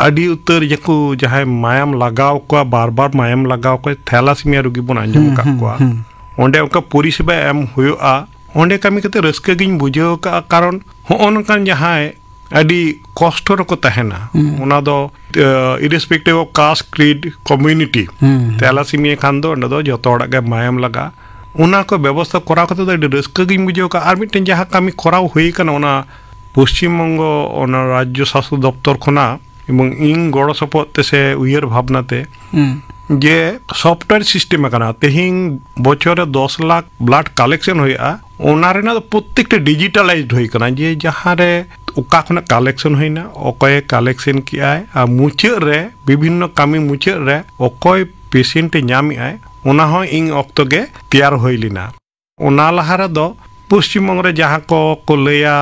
ᱟᱹᱰᱤ ᱩᱛᱟᱹᱨ ᱡᱟᱠᱩ ᱡᱟᱦᱟᱸᱭ ᱢᱟᱭᱟᱢ ᱞᱟᱜᱟᱣ ᱠᱚᱣᱟ, ᱵᱟᱨ ᱵᱟᱨ ᱢᱟᱭᱟᱢ ᱞᱟᱜᱟᱣ ᱠᱚᱣᱟ, ᱛᱷᱮᱞᱟᱥᱤᱢᱤᱭᱟ ᱨᱩᱜᱤ ᱵᱚᱱ ᱟᱸᱡᱚᱢ ᱦᱩᱸ, ᱟᱠᱟᱫ ᱦᱩᱸ, ᱠᱚᱣᱟ᱾ ᱦᱩᱸ᱾ ᱚᱸᱰᱮ ᱚᱱᱠᱟ ᱯᱚᱨᱤᱥᱮᱵᱟ ᱮᱢ ᱦᱩᱭᱩᱜᱼᱟ᱾ ᱚᱸᱰᱮ ᱠᱟᱹᱢᱤ ᱠᱟᱛᱮ ᱨᱟᱹᱥᱠᱟᱹ ᱜᱤᱧ ᱵᱩᱡᱷᱟᱹᱣ ᱟᱠᱟᱫᱼᱟ, ᱠᱟᱨᱚᱱ ᱦᱚᱸᱜᱼᱚ ᱱᱚᱝᱠᱟᱱ ᱡᱟᱦᱟᱸᱭ ᱟᱹᱰᱤ ᱠᱚᱥᱴᱚ ᱨᱮᱠᱚ ᱛᱟᱦᱮᱱᱟ᱾ ᱦᱩᱸ᱾ ᱚᱱᱟ ᱫᱚ, ᱟ, irrespective of caste, creed, community, ᱦᱩᱸ, ᱦᱩᱸ᱾ ᱛᱷᱮᱞᱟᱥᱤᱢᱤᱭᱟ ᱠᱷᱟᱱ ᱫᱚ ᱚᱸᱰᱮ ᱫᱚ ᱡᱚᱛᱚ ᱦᱚᱲᱟᱜ ᱜᱮ ᱢᱟᱭᱟᱢ ᱞᱟᱜᱟᱜᱼᱟ᱾ ᱚᱱᱟ ᱠᱚ ᱵᱮᱵᱚᱥᱛᱷᱟ ᱠᱚᱨᱟᱣ ᱠᱟᱛᱮ ᱫᱚ ᱟᱹᱰᱤ ᱨᱟᱹᱥᱠᱟᱹ ᱜᱤᱧ ᱵᱩᱡᱷᱟᱹᱣ ᱠᱟᱜᱼᱟ᱾ ᱟᱨ ᱢᱤᱫᱴᱮᱱ ᱡᱟᱦᱟᱸ ᱠᱟᱹᱢᱤ ᱠᱚᱨᱟᱣ ᱦᱩᱭ ᱠᱟᱱᱟ, ᱚᱱᱟ ᱯᱚᱥᱪᱤᱢ ᱵᱚᱝᱜᱚ, ᱚᱱᱟ ᱨᱟᱡᱽᱡᱚ ᱥᱟᱥᱛᱷᱚ ᱫᱚᱯᱛᱚᱨ ᱠᱷᱚᱱᱟᱜ, ᱮᱵᱚᱝ ᱤᱧ ᱜᱚᱲᱚ ᱥᱚᱯᱚᱦᱚᱫ ᱛᱮ ᱥᱮ ᱩᱭᱦᱟᱹᱨ ᱵᱷᱟᱵᱽᱱᱟ ᱛᱮ, ᱦᱩᱸ᱾ ᱡᱮ ᱥᱚᱯᱷᱴᱣᱮᱨ ᱥᱤᱥᱴᱮᱢ ᱟᱠᱟᱱᱟ, ᱛᱮᱦᱮᱧ ᱵᱚᱪᱷᱚᱨ ᱨᱮ ᱫᱚᱥ ᱞᱟᱠᱷ ᱵᱞᱟᱰ ᱠᱟᱞᱮᱠᱥᱚᱱ ᱦᱩᱭᱩᱜᱼᱟ, ᱚᱱᱟ ᱨᱮᱱᱟᱜ ᱫᱚ ᱯᱨᱚᱛᱛᱮᱠᱴᱟ ᱰᱤᱡᱤᱴᱟᱞᱟᱭᱤᱡᱰ ᱦᱩᱭ ᱟᱠᱟᱱᱟ, ᱡᱮ ᱡᱟᱦᱟᱸ ᱨᱮ ᱚᱠᱟ ᱠᱷᱚᱱᱟᱜ ᱠᱟᱞᱮᱠᱥᱚᱱ ᱦᱩᱭᱱᱟ, ᱚᱠᱚᱭᱮ ᱠᱟᱞᱮᱠᱥᱚᱱ ᱠᱮᱜᱼᱟᱭ, ᱟᱨ ᱢᱩᱪᱟᱹᱫ ᱨᱮ, ᱵᱤᱵᱷᱤᱱᱱᱚ ᱠᱟᱹᱢᱤ ᱢᱩᱪᱟᱹᱫ ᱨᱮ ᱚᱠᱚᱭ ᱯᱮᱥᱮᱱᱴ ᱮ ᱧᱟᱢᱮᱜᱼᱟᱭ, ᱚᱱᱟ ᱦᱚᱸ ᱤᱧ ᱚᱠᱛᱚ ᱜᱮ ᱛᱮᱭᱟᱨ ᱦᱩᱭ ᱞᱮᱱᱟ᱾ ᱚᱱᱟ ᱞᱟᱦᱟ ᱨᱮᱫᱚ ᱯᱚᱥᱪᱤᱢ ᱵᱚᱝᱜᱚ ᱨᱮ ᱡᱟᱦᱟᱸ ᱠᱚ ᱠᱚ ᱞᱟᱹᱭᱟ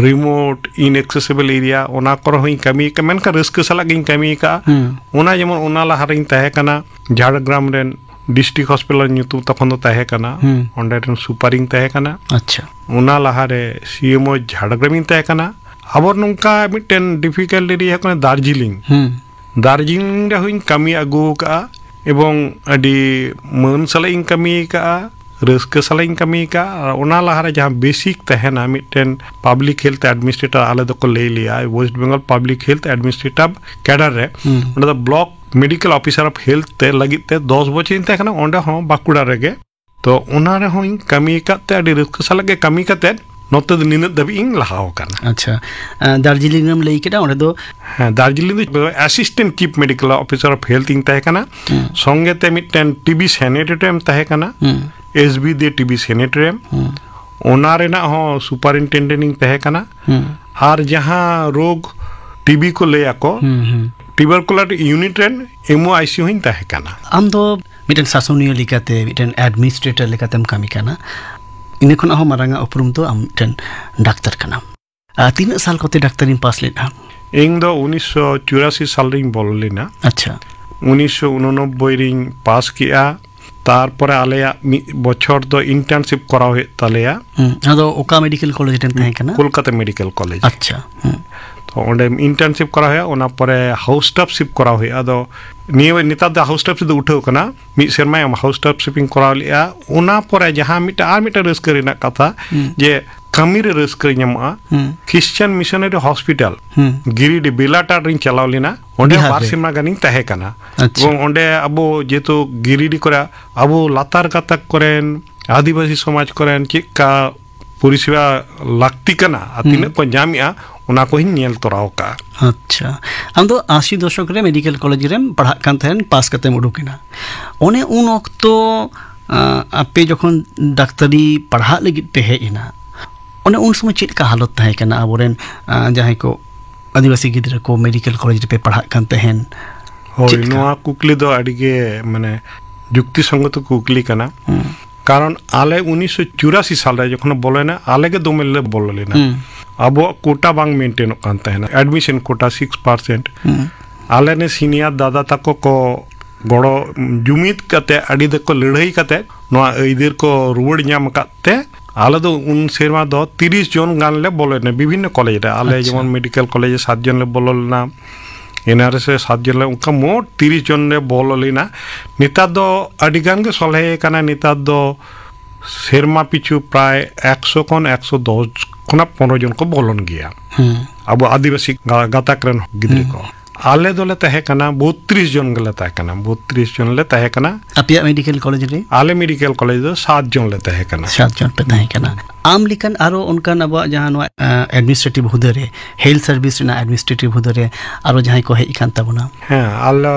remote, inaccessible area, ᱚᱱᱟ ᱠᱚᱨᱮ ᱦᱚᱸᱧ ᱠᱟᱹᱢᱤ ᱟᱠᱟᱫᱼᱟ, ᱢᱮᱱᱠᱷᱟᱱ ᱨᱟᱹᱥᱠᱟᱹ ᱥᱟᱞᱟᱜ ᱜᱤᱧ ᱠᱟᱹᱢᱤ ᱟᱠᱟᱫᱼᱟ᱾ ᱦᱩᱸ᱾ ᱚᱱᱟ ᱡᱮᱢᱚᱱ ᱚᱱᱟ ᱞᱟᱦᱟ ᱨᱤᱧ ᱛᱟᱦᱮᱸ ᱠᱟᱱᱟ ᱡᱷᱟᱲᱜᱨᱟᱢ ᱨᱮᱱ ᱰᱤᱥᱴᱨᱤᱠᱴ ᱦᱚᱥᱯᱤᱴᱟᱞ ᱧᱩᱛᱩᱢ ᱛᱚᱠᱷᱚᱱ ᱫᱚ ᱛᱟᱦᱮᱸ ᱠᱟᱱᱟ, ᱦᱩᱸ᱾ ᱚᱸᱰᱮ ᱨᱮᱱ ᱥᱩᱯᱟᱨᱤᱧ ᱛᱟᱦᱮᱸ ᱠᱟᱱᱟ᱾ ᱟᱪᱪᱷᱟ᱾ ᱚᱱᱟ ᱞᱟᱦᱟᱨᱮ ᱥᱤ ᱮᱢ ᱳ ᱡᱷᱟᱲᱜᱨᱟᱢᱤᱧ ᱛᱟᱦᱮᱸ ᱠᱟᱱᱟ᱾ ᱟᱵᱟᱨ ᱱᱚᱝᱠᱟ ᱢᱤᱫᱴᱮᱱ ᱰᱤᱯᱷᱤᱠᱟᱞᱴ ᱮᱨᱤᱭᱟ ᱠᱟᱱᱟ ᱫᱟᱨᱡᱤᱞᱤᱝ᱾ ᱦᱩᱸ᱾ ᱫᱟᱨᱡᱤᱞᱤᱝ ᱨᱮᱦᱚᱸᱧ ᱠᱟᱹᱢᱤ ᱟᱹᱜᱩ ᱟᱠᱟᱫᱼᱟ ᱮᱵᱚᱝ ᱟᱹᱰᱤ ᱢᱟᱹᱱ ᱥᱟᱞᱟᱜ ᱤᱧ ᱠᱟᱹᱢᱤ ᱟᱠᱟᱫᱼᱟ, ᱨᱟᱹᱥᱠᱟᱹ ᱥᱟᱞᱟᱜ ᱤᱧ ᱠᱟᱹᱢᱤ ᱟᱠᱟᱫᱼᱟ᱾ ᱟᱨ ᱚᱱᱟ ᱞᱟᱦᱟᱨᱮ ᱡᱟᱦᱟᱸ ᱵᱮᱥᱤᱠ ᱛᱟᱦᱮᱱᱟ ᱢᱤᱫᱴᱮᱱ ᱯᱟᱵᱽᱞᱤᱠ ᱦᱮᱞᱛᱷ ᱮᱰᱢᱤᱱᱤᱥᱴᱨᱮᱴᱚᱨ, ᱟᱞᱮ ᱫᱚᱠᱚ ᱞᱟᱹᱭ ᱞᱮᱭᱟ ᱳᱭᱮᱥᱴ ᱵᱮᱝᱜᱚᱞ ᱯᱟᱵᱽᱞᱤᱠ ᱦᱮᱞᱛᱷ ᱮᱰᱢᱤᱱᱤᱥᱴᱨᱮᱴᱚᱨ ᱠᱮᱰᱟᱨ ᱨᱮ, ᱦᱩᱸ᱾ ᱚᱸᱰᱮ ᱫᱚ block medical officer of health ᱛᱮ ᱞᱟᱹᱜᱤᱫ ᱛᱮ ᱫᱚᱥ ᱵᱚᱪᱷᱚᱨᱤᱧ ᱛᱟᱦᱮᱸ ᱠᱟᱱᱟ, ᱚᱸᱰᱮ ᱦᱚᱸ ᱵᱟᱸᱠᱩᱲᱟ ᱨᱮᱜᱮ᱾ ᱛᱚ ᱚᱱᱟ ᱨᱮᱦᱚᱸᱧ ᱠᱟᱹᱢᱤ ᱟᱠᱟᱫ ᱛᱮ ᱟᱹᱰᱤ ᱨᱟᱹᱥᱠᱟᱹ ᱥᱟᱞᱟᱜ ᱜᱮ ᱠᱟᱹᱢᱤ ᱠᱟᱛᱮᱫ ᱱᱚᱛᱮ ᱫᱚ ᱱᱤᱱᱟᱹᱜ ᱫᱷᱟᱹᱵᱤᱡ ᱤᱧ ᱞᱟᱦᱟᱣ ᱟᱠᱟᱱᱟ᱾ ᱟᱪᱪᱷᱟ᱾ ᱟᱸ, ᱫᱟᱨᱡᱤᱞᱤᱝ ᱮᱢ ᱞᱟᱹᱭ ᱠᱮᱫᱟ, ᱚᱸᱰᱮ ᱫᱚ? ᱦᱮᱸ, ᱫᱟᱨᱡᱤᱞᱤᱝ ᱫᱚ assistant chief medical officer of health ᱤᱧ ᱛᱟᱦᱮᱸ ᱠᱟᱱᱟ᱾ ᱦᱩᱸ᱾ ᱥᱚᱸᱜᱮ ᱛᱮ ᱢᱤᱫᱴᱮᱱ ᱴᱤᱵᱤ ᱥᱮᱱᱮᱴᱳᱨᱤᱭᱟᱢ ᱛᱟᱦᱮᱸ ᱠᱟᱱᱟ, ᱦᱩᱸ᱾ ᱮᱥ ᱵᱤ ᱫᱮ ᱴᱤᱵᱤ ᱥᱮᱱᱮᱴᱳᱨᱤᱭᱟᱢ᱾ ᱦᱩᱸ᱾ ᱚᱱᱟ ᱨᱮᱱᱟᱜ ᱦᱚᱸ ᱥᱩᱯᱟᱨᱤᱱᱴᱮᱱᱰᱮᱱᱴ ᱤᱧ ᱛᱟᱦᱮᱸ ᱠᱟᱱᱟ᱾ ᱦᱩᱸ᱾ ᱟᱨ ᱡᱟᱦᱟᱸ ᱨᱳᱜᱽ ᱴᱤᱵᱤ ᱠᱚ ᱞᱟᱹᱭ ᱟᱠᱚ, ᱦᱩᱸ, ᱦᱩᱸ᱾ ᱴᱤᱵᱟᱨᱠᱩᱞᱟᱨ ᱤᱭᱩᱱᱤᱴ ᱨᱮᱱ ᱮᱢ ᱳ ᱟᱭ ᱥᱤ ᱦᱚᱸᱧ ᱛᱟᱦᱮᱸ ᱠᱟᱱᱟ᱾ ᱟᱢ ᱫᱚ ᱢᱤᱫᱴᱮᱱ ᱥᱟᱥᱚᱱᱤᱭᱟᱹ ᱞᱮᱠᱟᱛᱮ, ᱢᱤᱫᱴᱮᱱ ᱮᱰᱢᱤᱱᱤᱥᱴᱨᱮᱴᱚᱨ ᱞᱮᱠᱟᱛᱮᱢ ᱠᱟᱹᱢᱤ ᱠᱟᱱᱟ᱾ ᱤᱱᱟᱹ ᱠᱷᱚᱱᱟᱜ ᱦᱚᱸ ᱢᱟᱨᱟᱝ ᱟᱜ ᱩᱯᱨᱩᱢ ᱫᱚ ᱟᱢ ᱢᱤᱫᱴᱮᱱ ᱰᱟᱠᱛᱟᱨ ᱠᱟᱱᱟᱢ᱾ ᱟᱨ ᱛᱤᱱᱟᱹᱜ ᱥᱟᱞ ᱠᱚᱛᱮ ᱰᱟᱠᱛᱟᱨᱤᱢ ᱯᱟᱥ ᱞᱮᱫᱼᱟ? ᱤᱧ ᱫᱚ ᱩᱱᱤᱥᱥᱚ ᱪᱩᱨᱟᱥᱤ ᱥᱟᱞ ᱨᱤᱧ ᱵᱚᱞᱚ ᱞᱮᱱᱟ᱾ ᱟᱪᱪᱷᱟ᱾ ᱩᱱᱤᱥᱥᱚ ᱩᱱᱚᱱᱚᱵᱵᱳᱭ ᱨᱤᱧ ᱯᱟᱥ ᱠᱮᱜᱼᱟ᱾ ᱛᱟᱨᱯᱚᱨᱮ ᱟᱞᱮᱭᱟᱜ ᱢᱤᱫ ᱵᱚᱪᱷᱚᱨ ᱫᱚ ᱤᱱᱴᱟᱨᱱᱥᱤᱯ ᱠᱚᱨᱟᱣ ᱦᱩᱭᱩᱜ ᱛᱟᱞᱮᱭᱟ᱾ ᱦᱩᱸ, ᱟᱫᱚ ᱚᱠᱟ ᱢᱮᱰᱤᱠᱮᱞ ᱠᱚᱞᱮᱡᱽ ᱨᱮᱢ ᱛᱟᱦᱮᱸ ᱠᱟᱱᱟ? Kolkata medical college. ᱟᱪᱪᱷᱟ᱾ ᱦᱩᱸ᱾ ᱛᱚ ᱚᱸᱰᱮ ᱤᱱᱴᱟᱨᱱᱥᱤᱯ ᱠᱚᱨᱟᱣ ᱦᱩᱭᱩᱜᱼᱟ, ᱚᱱᱟ ᱯᱚᱨᱮ ᱦᱟᱣᱩᱥ ᱥᱴᱟᱯᱷᱥᱤᱯ ᱠᱚᱨᱟᱣ ᱦᱩᱭᱩᱜᱼᱟ᱾ ᱟᱫᱚ ᱱᱤᱭᱟᱹ, ᱱᱮᱛᱟᱨ ᱫᱚ ᱦᱟᱣᱩᱥ ᱥᱴᱟᱯᱷᱥᱤᱯ ᱫᱚ ᱩᱴᱷᱟᱹᱣ ᱠᱟᱱᱟ, ᱢᱤᱫ ᱥᱮᱨᱢᱟ ᱮᱢ ᱦᱟᱣᱩᱥ ᱥᱴᱟᱯᱷᱥᱤᱯ ᱤᱧ ᱠᱚᱨᱟᱣ ᱞᱮᱜᱼᱟ᱾ ᱚᱱᱟ ᱯᱚᱨᱮ ᱡᱟᱦᱟᱸ ᱢᱤᱫᱴᱟᱝ, ᱟᱨ ᱢᱤᱫᱴᱟᱝ ᱨᱟᱹᱥᱠᱟᱹ ᱨᱮᱱᱟᱜ ᱠᱟᱛᱷᱟ, ᱦᱩᱸ᱾ ᱡᱮ ᱠᱟᱹᱢᱤ ᱨᱮ ᱨᱟᱹᱥᱠᱟᱹ ᱧᱟᱢᱚᱜᱼᱟ᱾ ᱦᱩᱸ᱾ ᱠᱷᱨᱤᱥᱪᱟᱱ ᱢᱤᱥᱚᱱᱟᱨᱤ ᱦᱚᱥᱯᱤᱴᱟᱞ, ᱦᱩᱸ᱾ ᱜᱤᱨᱤᱰᱤ ᱵᱮᱞᱟᱴᱟᱴ ᱨᱤᱧ ᱪᱟᱞᱟᱣ ᱞᱮᱱᱟ᱾ ᱚᱸᱰᱮ ᱵᱤᱦᱟᱨ ᱵᱟᱨ ᱨᱮ? ᱥᱮᱨᱢᱟ ᱜᱟᱱᱤᱧ ᱛᱟᱦᱮᱸ ᱠᱟᱱᱟ᱾ ᱟᱪᱪᱷᱟ᱾ ᱮᱵᱚᱝ ᱚᱸᱰᱮ ᱟᱵᱚ ᱡᱮᱦᱮᱛᱩ ᱜᱤᱨᱤᱰᱤ ᱠᱚᱨᱮ ᱟᱵᱚ ᱞᱟᱛᱟᱨ ᱜᱟᱛᱟᱠ ᱠᱚᱨᱮᱱ ᱟᱹᱫᱤᱵᱟᱹᱥᱤ ᱥᱚᱢᱟᱡᱽ ᱠᱚᱨᱮᱱ ᱪᱮᱫᱠᱟ ᱯᱚᱨᱤᱥᱮᱵᱟ ᱞᱟᱹᱠᱛᱤ ᱠᱟᱱᱟ ᱟᱨ ᱦᱩᱸ᱾ ᱛᱤᱱᱟᱹᱜ ᱠᱚ ᱧᱟᱢᱮᱜᱼᱟ, ᱚᱱᱟ ᱠᱚᱦᱚᱸᱧ ᱧᱮᱞ ᱛᱚᱨᱟᱣ ᱠᱟᱜᱼᱟ᱾ ᱟᱪᱪᱷᱟ, ᱟᱢ ᱫᱚ ᱟᱥᱤ ᱫᱚᱥᱚᱠ ᱨᱮ ᱢᱮᱰᱤᱠᱮᱞ ᱠᱚᱞᱮᱡᱽ ᱨᱮᱢ ᱯᱟᱲᱦᱟᱜ ᱠᱟᱱ ᱛᱟᱦᱮᱸᱱ, ᱯᱟᱥ ᱠᱟᱛᱮᱢ ᱩᱰᱩᱠ ᱮᱱᱟ᱾ ᱚᱱᱮ ᱩᱱ ᱚᱠᱛᱚ, ᱟᱸ, ᱟᱯᱮ ᱡᱚᱠᱷᱚᱱ ᱰᱟᱠᱛᱟᱨᱤ ᱯᱟᱲᱦᱟᱜ ᱞᱟᱹᱜᱤᱫ ᱯᱮ ᱦᱮᱡ ᱮᱱᱟ, ᱚᱱᱮ ᱩᱱ ᱥᱚᱢᱚᱭ ᱪᱮᱫ ᱞᱮᱠᱟ ᱦᱟᱞᱚᱛ ᱛᱟᱦᱮᱸ ᱠᱟᱱᱟ ᱟᱵᱚᱨᱮᱱ, ᱟᱸ, ᱡᱟᱦᱟᱸᱭ ᱠᱚ ᱟᱹᱫᱤᱵᱟᱹᱥᱤ ᱜᱤᱫᱽᱨᱟᱹ ᱠᱚ ᱢᱮᱰᱤᱠᱮᱞ ᱠᱚᱞᱮᱡᱽ ᱨᱮᱯᱮ ᱯᱟᱲᱦᱟᱜ ᱠᱟᱱ ᱛᱟᱦᱮᱸᱱ? ᱦᱳᱭ, ᱪᱮᱫ ᱞᱮᱠᱟ? ᱱᱚᱣᱟ ᱠᱩᱠᱞᱤ ᱫᱚ ᱟᱹᱰᱤ ᱜᱮ, ᱢᱟᱱᱮ, ᱡᱩᱠᱛᱤ ᱥᱚᱝᱜᱚᱛᱚ ᱠᱩᱠᱞᱤ ᱠᱟᱱᱟ᱾ ᱦᱩᱸ᱾ ᱠᱟᱨᱚᱱ ᱟᱞᱮ ᱩᱱᱤᱥᱥᱚ ᱪᱩᱨᱟᱥᱤ ᱥᱟᱞ ᱨᱮ ᱡᱚᱠᱷᱚᱱ ᱵᱚᱞᱚᱭᱮᱱᱟ, ᱟᱞᱮ ᱜᱮ ᱫᱚᱢᱮ ᱞᱮ ᱵᱚᱞᱚ ᱞᱮᱱᱟ᱾ ᱦᱩᱸ᱾ ᱟᱵᱚᱣᱟᱜ ᱠᱳᱴᱟ ᱵᱟᱝ ᱢᱮᱱᱴᱮᱱᱚᱜ ᱠᱟᱱ ᱛᱟᱦᱮᱱᱟ, ᱮᱰᱢᱤᱥᱚᱱ ᱠᱳᱴᱟ ᱥᱤᱠᱥ ᱯᱟᱨᱥᱮᱱᱴ᱾ ᱦᱩᱸ᱾ ᱟᱞᱮ ᱱᱮ ᱥᱤᱱᱤᱭᱟᱨ ᱫᱟᱫᱟ ᱛᱟᱠᱚ ᱠᱚ ᱜᱚᱲᱚ ᱡᱩᱢᱤᱫ ᱠᱟᱛᱮ, ᱟᱹᱰᱤ ᱫᱚᱠᱚ ᱞᱟᱹᱲᱦᱟᱹᱭ ᱠᱟᱛᱮ ᱱᱚᱣᱟ ᱟᱹᱭᱫᱟᱹᱨ ᱠᱚ ᱨᱩᱣᱟᱹᱲ ᱧᱟᱢ ᱟᱠᱟᱫ ᱛᱮ, ᱟᱞᱮ ᱫᱚ ᱩᱱ ᱥᱮᱨᱢᱟ ᱫᱚ ᱛᱤᱨᱤᱥ ᱡᱚᱱ ᱜᱟᱱ ᱞᱮ ᱵᱚᱞᱚᱭᱮᱱᱟ ᱵᱤᱵᱷᱤᱱᱱᱚ ᱠᱚᱞᱮᱡᱽ ᱨᱮ᱾ ᱟᱞᱮ ᱟᱪᱪᱷᱟ᱾ ᱡᱮᱢᱚᱱ ᱢᱮᱰᱤᱠᱮᱞ ᱠᱚᱞᱮᱡᱽ ᱨᱮ ᱥᱟᱛ ᱡᱚᱱ ᱞᱮ ᱵᱚᱞᱚ ᱞᱮᱱᱟ, ᱮᱱ ᱟᱨ ᱮᱥ ᱨᱮ ᱥᱟᱛ ᱡᱚᱱ ᱞᱮ, ᱚᱱᱠᱟ ᱢᱳᱴ ᱛᱤᱨᱤᱥ ᱡᱚᱱ ᱞᱮ ᱵᱚᱞᱚ ᱞᱮᱱᱟ᱾ ᱱᱮᱛᱟᱨ ᱫᱚ ᱟᱹᱰᱤ ᱜᱟᱱ ᱜᱮ ᱥᱚᱞᱦᱮ ᱟᱠᱟᱱᱟ᱾ ᱱᱮᱛᱟᱨ ᱫᱚ ᱥᱮᱨᱢᱟ ᱯᱤᱪᱷᱩ ᱯᱨᱟᱭ ᱮᱠᱥᱚ ᱠᱷᱚᱱ ᱮᱠᱥᱚ ᱫᱚᱥ ᱠᱷᱚᱱᱟᱜ ᱯᱚᱱᱨᱚ ᱡᱚᱱ ᱠᱚ ᱵᱚᱞᱚᱱ ᱜᱮᱭᱟ, ᱦᱩᱸ᱾ ᱟᱵᱚ ᱟᱹᱫᱤᱵᱟᱹᱥᱤ ᱜᱟ-, ᱜᱟᱛᱟᱠ ᱨᱮᱱ ᱜᱤᱫᱽᱨᱟᱹ ᱦᱩᱸ᱾ ᱠᱚ᱾ ᱟᱞᱮ ᱫᱚᱞᱮ ᱛᱟᱦᱮᱸ ᱠᱟᱱᱟ, ᱵᱚᱛᱨᱤᱥ ᱡᱚᱱ ᱜᱮᱞᱮ ᱛᱟᱦᱮᱸ ᱠᱟᱱᱟ, ᱵᱚᱛᱨᱤᱥ ᱡᱚᱱ ᱞᱮ ᱛᱟᱦᱮᱸ ᱠᱟᱱᱟ᱾ ᱟᱯᱮᱭᱟᱜ ᱢᱮᱰᱤᱠᱮᱞ ᱠᱚᱞᱮᱡᱽ ᱨᱮ? ᱟᱞᱮ ᱢᱮᱰᱤᱠᱮᱞ ᱠᱚᱞᱮᱡᱽ ᱫᱚ ᱥᱟᱛ ᱡᱚᱱ ᱞᱮ ᱛᱟᱦᱮᱸ ᱠᱟᱱᱟ᱾ ᱥᱟᱛ ᱡᱚᱱ ᱯᱮ ᱛᱟᱦᱮᱸ ᱠᱟᱱᱟ᱾ ᱟᱢ ᱞᱮᱠᱟᱱ ᱟᱨᱚ ᱚᱱᱠᱟᱱ ᱟᱵᱚᱣᱟᱜ ᱡᱟᱦᱟᱸ ᱱᱚᱣᱟ, ᱮᱰᱢᱤᱱᱤᱥᱴᱨᱮᱴᱤᱵᱷ ᱦᱩᱫᱟᱹ ᱨᱮ, ᱦᱮᱞᱛᱷ ᱥᱟᱨᱵᱷᱤᱥ ᱨᱮᱱᱟᱜ ᱮᱰᱢᱤᱱᱤᱥᱴᱨᱮᱴᱤᱵᱷ ᱦᱩᱫᱟᱹ ᱨᱮ ᱟᱨᱚ ᱡᱟᱦᱟᱸᱭ ᱠᱚ ᱦᱮᱡ ᱟᱠᱟᱱ ᱛᱟᱵᱚᱱᱟ? ᱦᱮᱸ, ᱟᱞᱮ